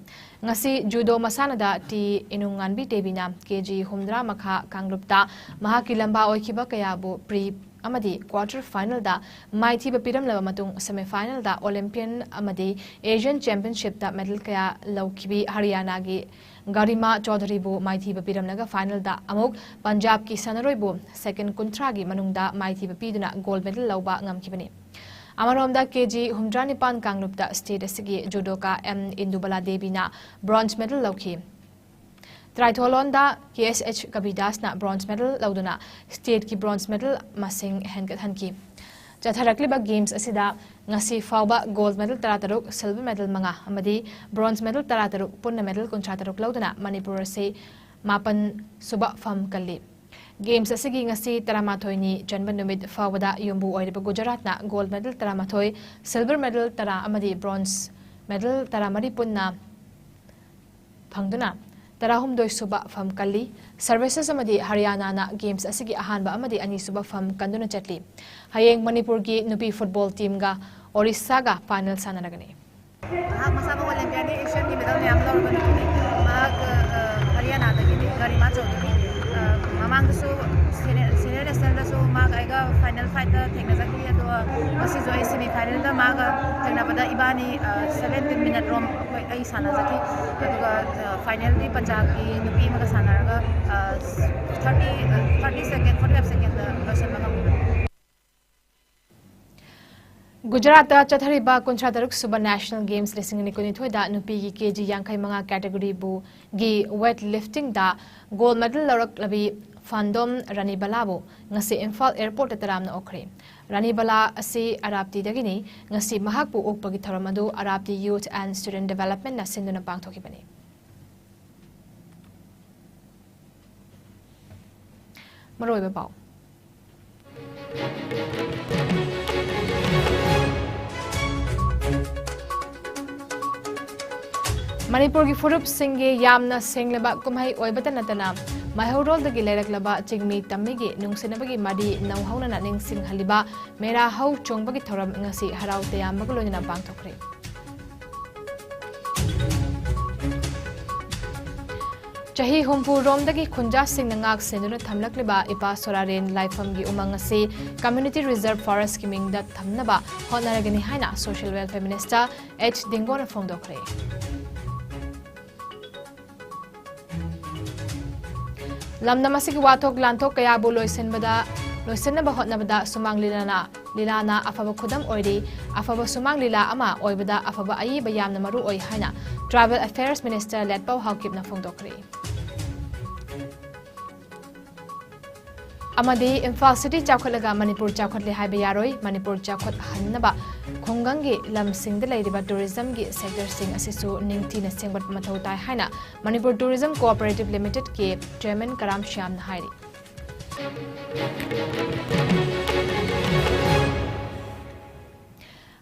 ꯉꯁꯤ judo ꯃꯁꯥꯟꯅꯗ ꯇꯤ ꯏꯅꯨꯡꯉꯥꯟꯕꯤ ꯗꯦꯕꯤꯅ ꯀꯦ ꯖꯤ ꯍꯨꯝꯗ꯭ꯔꯥ ꯃꯈꯥ ꯀꯥꯡꯂꯨꯞꯇ ꯃꯍꯥꯛꯀꯤ ꯂꯝꯕꯥ ꯑꯣꯏꯈꯤꯕ ꯀꯌꯥꯕꯨ pre ꯑꯃꯗꯤ quarter finalꯗ ꯃꯥꯏꯊꯤꯕ ꯄꯤꯔꯝꯂꯕ ꯃꯇꯨꯡ, semi finalꯗ Olympian ꯑꯃꯗꯤ Asian Championshipꯇ medal ꯀꯌꯥ ꯂꯧꯈꯤꯕꯤ ꯍꯔꯤꯌꯥꯅꯥꯒꯤ ꯒꯥꯔꯤꯃꯥ ꯆꯧꯙꯔꯤꯕꯨ ꯃꯥꯏꯊꯤꯕ ꯄꯤꯔꯝꯂꯒ finalꯗ ꯑꯃꯨꯛ ꯄꯟꯖꯥꯕꯀꯤ ꯁꯥꯟꯅꯔꯣꯏꯕꯨ second ꯀꯨꯟꯊ꯭ꯔꯥꯒꯤ ꯃꯅꯨꯡꯗ ꯃꯥꯏꯊꯤꯕ ꯄꯤꯗꯨꯅ gold medal ꯂꯧꯕ ꯉꯝꯈꯤꯕꯅꯤ꯫ ꯑꯃꯔꯣꯝꯗ ꯀꯦ ꯖꯤ ꯍꯨꯝꯗ꯭ꯔꯥ ꯅꯤꯄꯥꯟ ꯀꯥꯡꯂꯨꯞꯇ state ꯑꯁꯤꯒꯤ judoka ꯑꯦꯝ ꯏꯟꯗꯨꯕꯂꯥ ꯗꯦꯕꯤꯅ bronze medal ꯂꯧꯈꯤ꯫ Triathlonꯗ ꯀꯦ ꯑꯦꯁ ꯑꯦꯆ ꯀꯕꯤꯗꯥꯁꯅ bronze medal ꯂꯧꯗꯨꯅ stateꯀꯤ bronze medal ꯃꯁꯤꯡ ꯍꯦꯟꯒꯠꯍꯟꯈꯤ꯫ ꯆꯠꯊꯔꯛꯂꯤꯕ games ꯑꯁꯤꯗ ꯉꯁꯤ ꯐꯥꯎꯕ gold medal ꯇꯔꯥꯇꯔꯨꯛ, silver medal ꯃꯉꯥ ꯑꯃꯗꯤ bronze medal ꯇꯔꯥꯇꯔꯨꯛ, ꯄꯨꯟꯅ medal ꯀꯨꯟꯊ꯭ꯔꯥ ꯇꯔꯨꯛ ꯂꯧꯗꯨꯅ ꯃꯅꯤꯄꯨꯔ ꯑꯁꯤ ꯃꯥꯄꯟ ꯁꯨꯕ ꯐꯝ ꯀꯜꯂꯤ꯫ Games ꯑꯁꯤꯒꯤ ꯉꯁꯤ ꯇꯔꯥꯃꯥꯊꯣꯏꯅꯤ ꯆꯟꯕ ꯅꯨꯃꯤꯠ ꯐꯥꯎꯕꯗ ꯌꯨꯝꯕꯨ ꯑꯣꯏꯔꯤꯕ ꯒꯨꯖꯔꯥꯠꯅ gold medal ꯇꯔꯥꯃꯥꯊꯣꯏ, silver medal ꯇꯔꯥ ꯑꯃꯗꯤ bronze medal ꯇꯔꯥꯃꯔꯤ ꯄꯨꯟꯅ ꯐꯪꯗꯨꯅ ꯇꯔꯥꯍꯨꯝꯗꯣꯏ ꯁꯨꯕ ꯐꯝ ꯀꯜꯂꯤ꯫ Services ꯑꯃꯗꯤ ꯍꯔꯤꯌꯥꯅꯥꯅ games ꯑꯁꯤꯒꯤ ꯑꯍꯥꯟꯕ ꯑꯃꯗꯤ ꯑꯅꯤꯁꯨꯕ ꯐꯝ ꯀꯟꯗꯨꯅ ꯆꯠꯂꯤ꯫ ꯍꯌꯦꯡ ꯃꯅꯤꯄꯨꯔꯒꯤ ꯅꯨꯄꯤ football teamꯒ ꯑꯣꯔꯤꯁꯥꯒ final ꯁꯥꯟꯅꯔꯒꯅꯤ꯫ ꯃꯍꯥꯛ ꯃꯁꯥꯃꯛ Olympianꯒꯤ Asianꯒꯤ medal ꯃꯌꯥꯝ ꯂꯧꯔꯕ ꯅꯨꯄꯤꯅꯤ꯫ ꯃꯍꯥꯛ, ꯑ, ꯑ, ꯍꯔꯤꯌꯥꯅꯥꯗꯒꯤꯅꯤ, ꯒꯥꯔꯤꯃꯥ ꯆꯧꯙꯔꯤ꯫ ꯑ, ꯃꯃꯥꯡꯗꯁꯨ senior, senior nationalꯗꯁꯨ ꯃꯥꯒ ꯑꯩꯒ final fightꯇ ꯊꯦꯡꯅꯖꯈꯤ, ꯑꯗꯨꯒ ꯉꯁꯤꯁꯨ ꯑꯩ semifinalꯗ ꯃꯥꯒ ꯊꯦꯡꯅꯕꯗ ꯏꯕꯥꯅꯤ, ꯑ, seventeen minute round ꯑꯩꯈꯣꯏ, ꯑꯩ ꯁꯥꯟꯅꯖꯈꯤ꯫ ꯑꯗꯨꯒ, ꯑ, finalꯗꯤ ꯄꯟꯖꯥꯕꯀꯤ ꯅꯨꯄꯤ ꯑꯃꯒ ꯁꯥꯟꯅꯔꯒ, ꯑ, thirty, ꯑ, thirty second, forty-five secondꯗ ꯂꯣꯏꯁꯤꯟꯕ ꯉꯝꯈꯤꯕꯅꯤ꯫ ꯒꯨꯖꯔꯥꯠꯇ ꯆꯠꯊꯔꯤꯕ ꯀꯨꯟꯊ꯭ꯔꯥ ꯇꯔꯨꯛ ꯁꯨꯕ National Games ꯂꯤꯁꯤꯡ ꯑꯅꯤ ꯀꯨꯟꯅꯤꯊꯣꯏꯗ ꯅꯨꯄꯤꯒꯤ ꯀꯦ ꯖꯤ ꯌꯥꯡꯈꯩ ꯃꯉꯥ categoryꯕꯨ ꯒꯤ weight liftingꯗ gold medal ꯂꯧꯔꯛꯂꯕꯤ ꯐꯥꯟꯗꯣꯝ ꯔꯥꯅꯤꯕꯂꯥꯕꯨ ꯉꯁꯤ ꯏꯝꯐꯥꯜ airportꯇ ꯇꯔꯥꯝꯅ ꯑꯣꯛꯈ꯭ꯔꯦ꯫ ꯔꯥꯅꯤꯕꯂꯥ ꯑꯁꯤ ꯑꯔꯥꯞꯇꯤꯗꯒꯤꯅꯤ꯫ ꯉꯁꯤ ꯃꯍꯥꯛꯄꯨ ꯑꯣꯛꯄꯒꯤ ꯊꯧꯔꯝ ꯑꯗꯨ ꯑꯔꯥꯞꯇꯤ Youth and Student Developmentꯅ ꯁꯤꯟꯗꯨꯅ ꯄꯥꯡꯊꯣꯛꯈꯤꯕꯅꯤ꯫ ꯃꯔꯨꯑꯣꯏꯕ ꯄꯥꯎ꯫ ꯃꯅꯤꯄꯨꯔꯒꯤ ꯐꯨꯔꯨꯞꯁꯤꯡꯒꯤ ꯌꯥꯝꯅ ꯁꯦꯡꯂꯕ ꯀꯨꯝꯍꯩ ꯑꯣꯏꯕꯇ ꯅꯠꯇꯅ, ꯃꯩꯍꯧꯔꯣꯜꯗꯒꯤ ꯂꯩꯔꯛꯂꯕ ꯆꯤꯡꯃꯤ ꯇꯝꯃꯤꯒꯤ ꯅꯨꯡꯁꯤꯅꯕꯒꯤ ꯃꯔꯤ ꯅꯧꯍꯧꯅꯅ ꯅꯤꯡꯁꯤꯡꯍꯜꯂꯤꯕ ꯃꯦꯔꯥ ꯍꯧ ꯆꯣꯡꯕꯒꯤ ꯊꯧꯔꯝ ꯉꯁꯤ ꯍꯔꯥꯎ ꯇꯌꯥꯝꯕꯒ ꯂꯣꯏꯅꯅ ꯄꯥꯡꯊꯣꯛꯈ꯭ꯔꯦ꯫ ꯆꯍꯤ ꯍꯨꯝꯐꯨ ꯔꯣꯝꯗꯒꯤ ꯈꯨꯟꯖꯥꯁꯤꯡꯅ ꯉꯥꯛ ꯁꯦꯟꯗꯨꯅ ꯊꯝꯂꯛꯂꯤꯕ ꯏꯄꯥ ꯁꯣꯔꯥꯔꯦꯟ ꯂꯥꯏꯐꯝꯒꯤ ꯎꯃꯪ ꯑꯁꯤ Community Reserve Forestꯀꯤ ꯃꯤꯡꯗ ꯊꯝꯅꯕ ꯍꯣꯠꯅꯔꯒꯅꯤ ꯍꯥꯏꯅ Social Welfare Minister ꯑꯦꯆ ꯗꯤꯡꯒꯣꯅ ꯐꯣꯡꯗꯣꯛꯈ꯭ꯔꯦ꯫ ꯂꯝꯗꯝ ꯑꯁꯤꯒꯤ ꯋꯥꯊꯣꯛ ꯂꯥꯟꯊꯣꯛ ꯀꯌꯥꯕꯨ ꯂꯣꯏꯁꯤꯟꯕꯗ, ꯂꯣꯏꯁꯤꯟꯅꯕ ꯍꯣꯠꯅꯕꯗ ꯁꯨꯃꯥꯡ ꯂꯤꯂꯥꯅ, ꯂꯤꯂꯥꯅ ꯑꯐꯕ ꯈꯨꯗꯝ ꯑꯣꯏꯔꯤ꯫ ꯑꯐꯕ ꯁꯨꯃꯥꯡ ꯂꯤꯂꯥ ꯑꯃ ꯑꯣꯏꯕꯗ ꯑꯐꯕ ꯑꯏꯕ ꯌꯥꯝꯅ ꯃꯔꯨ ꯑꯣꯏ ꯍꯥꯏꯅ Tribal Affairs Minister ꯂꯦꯠꯄꯥꯎ ꯍꯥꯎꯀꯤꯞꯅ ꯐꯣꯡꯗꯣꯛꯈ꯭ꯔꯦ꯫ ꯑꯃꯗꯤ ꯏꯝꯐꯥꯜ ꯁꯤꯇꯤ ꯆꯥꯎꯈꯠꯂꯒ ꯃꯅꯤꯄꯨꯔ ꯆꯥꯎꯈꯠꯂꯦ ꯍꯥꯏꯕ ꯌꯥꯔꯣꯏ꯫ ꯃꯅꯤꯄꯨꯔ ꯆꯥꯎꯈꯠꯍꯟꯅꯕ ꯈꯨꯡꯒꯪꯒꯤ ꯂꯝꯁꯤꯡꯗ ꯂꯩꯔꯤꯕ tourismꯒꯤ sectorꯁꯤꯡ ꯑꯁꯤꯁꯨ ꯅꯤꯡꯊꯤꯅ ꯁꯦꯝꯒꯠꯄ ꯃꯊꯧ ꯇꯥꯏ ꯍꯥꯏꯅ Manipur Tourism Cooperative Limitedꯀꯤ chairman ꯀꯔꯥꯝ ꯁ꯭ꯌꯥꯝꯅ ꯍꯥꯏꯔꯤ꯫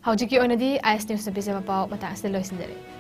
ꯍꯧꯖꯤꯛꯀꯤ ꯑꯣꯏꯅꯗꯤ ꯑꯥꯏ ꯑꯦꯁ ꯅ꯭ꯌꯨꯁꯅ ꯄꯤꯖꯕ ꯄꯥꯎ ꯃꯇꯥꯡ ꯑꯁꯤꯗ ꯂꯣꯏꯁꯤꯟꯖꯔꯦ꯫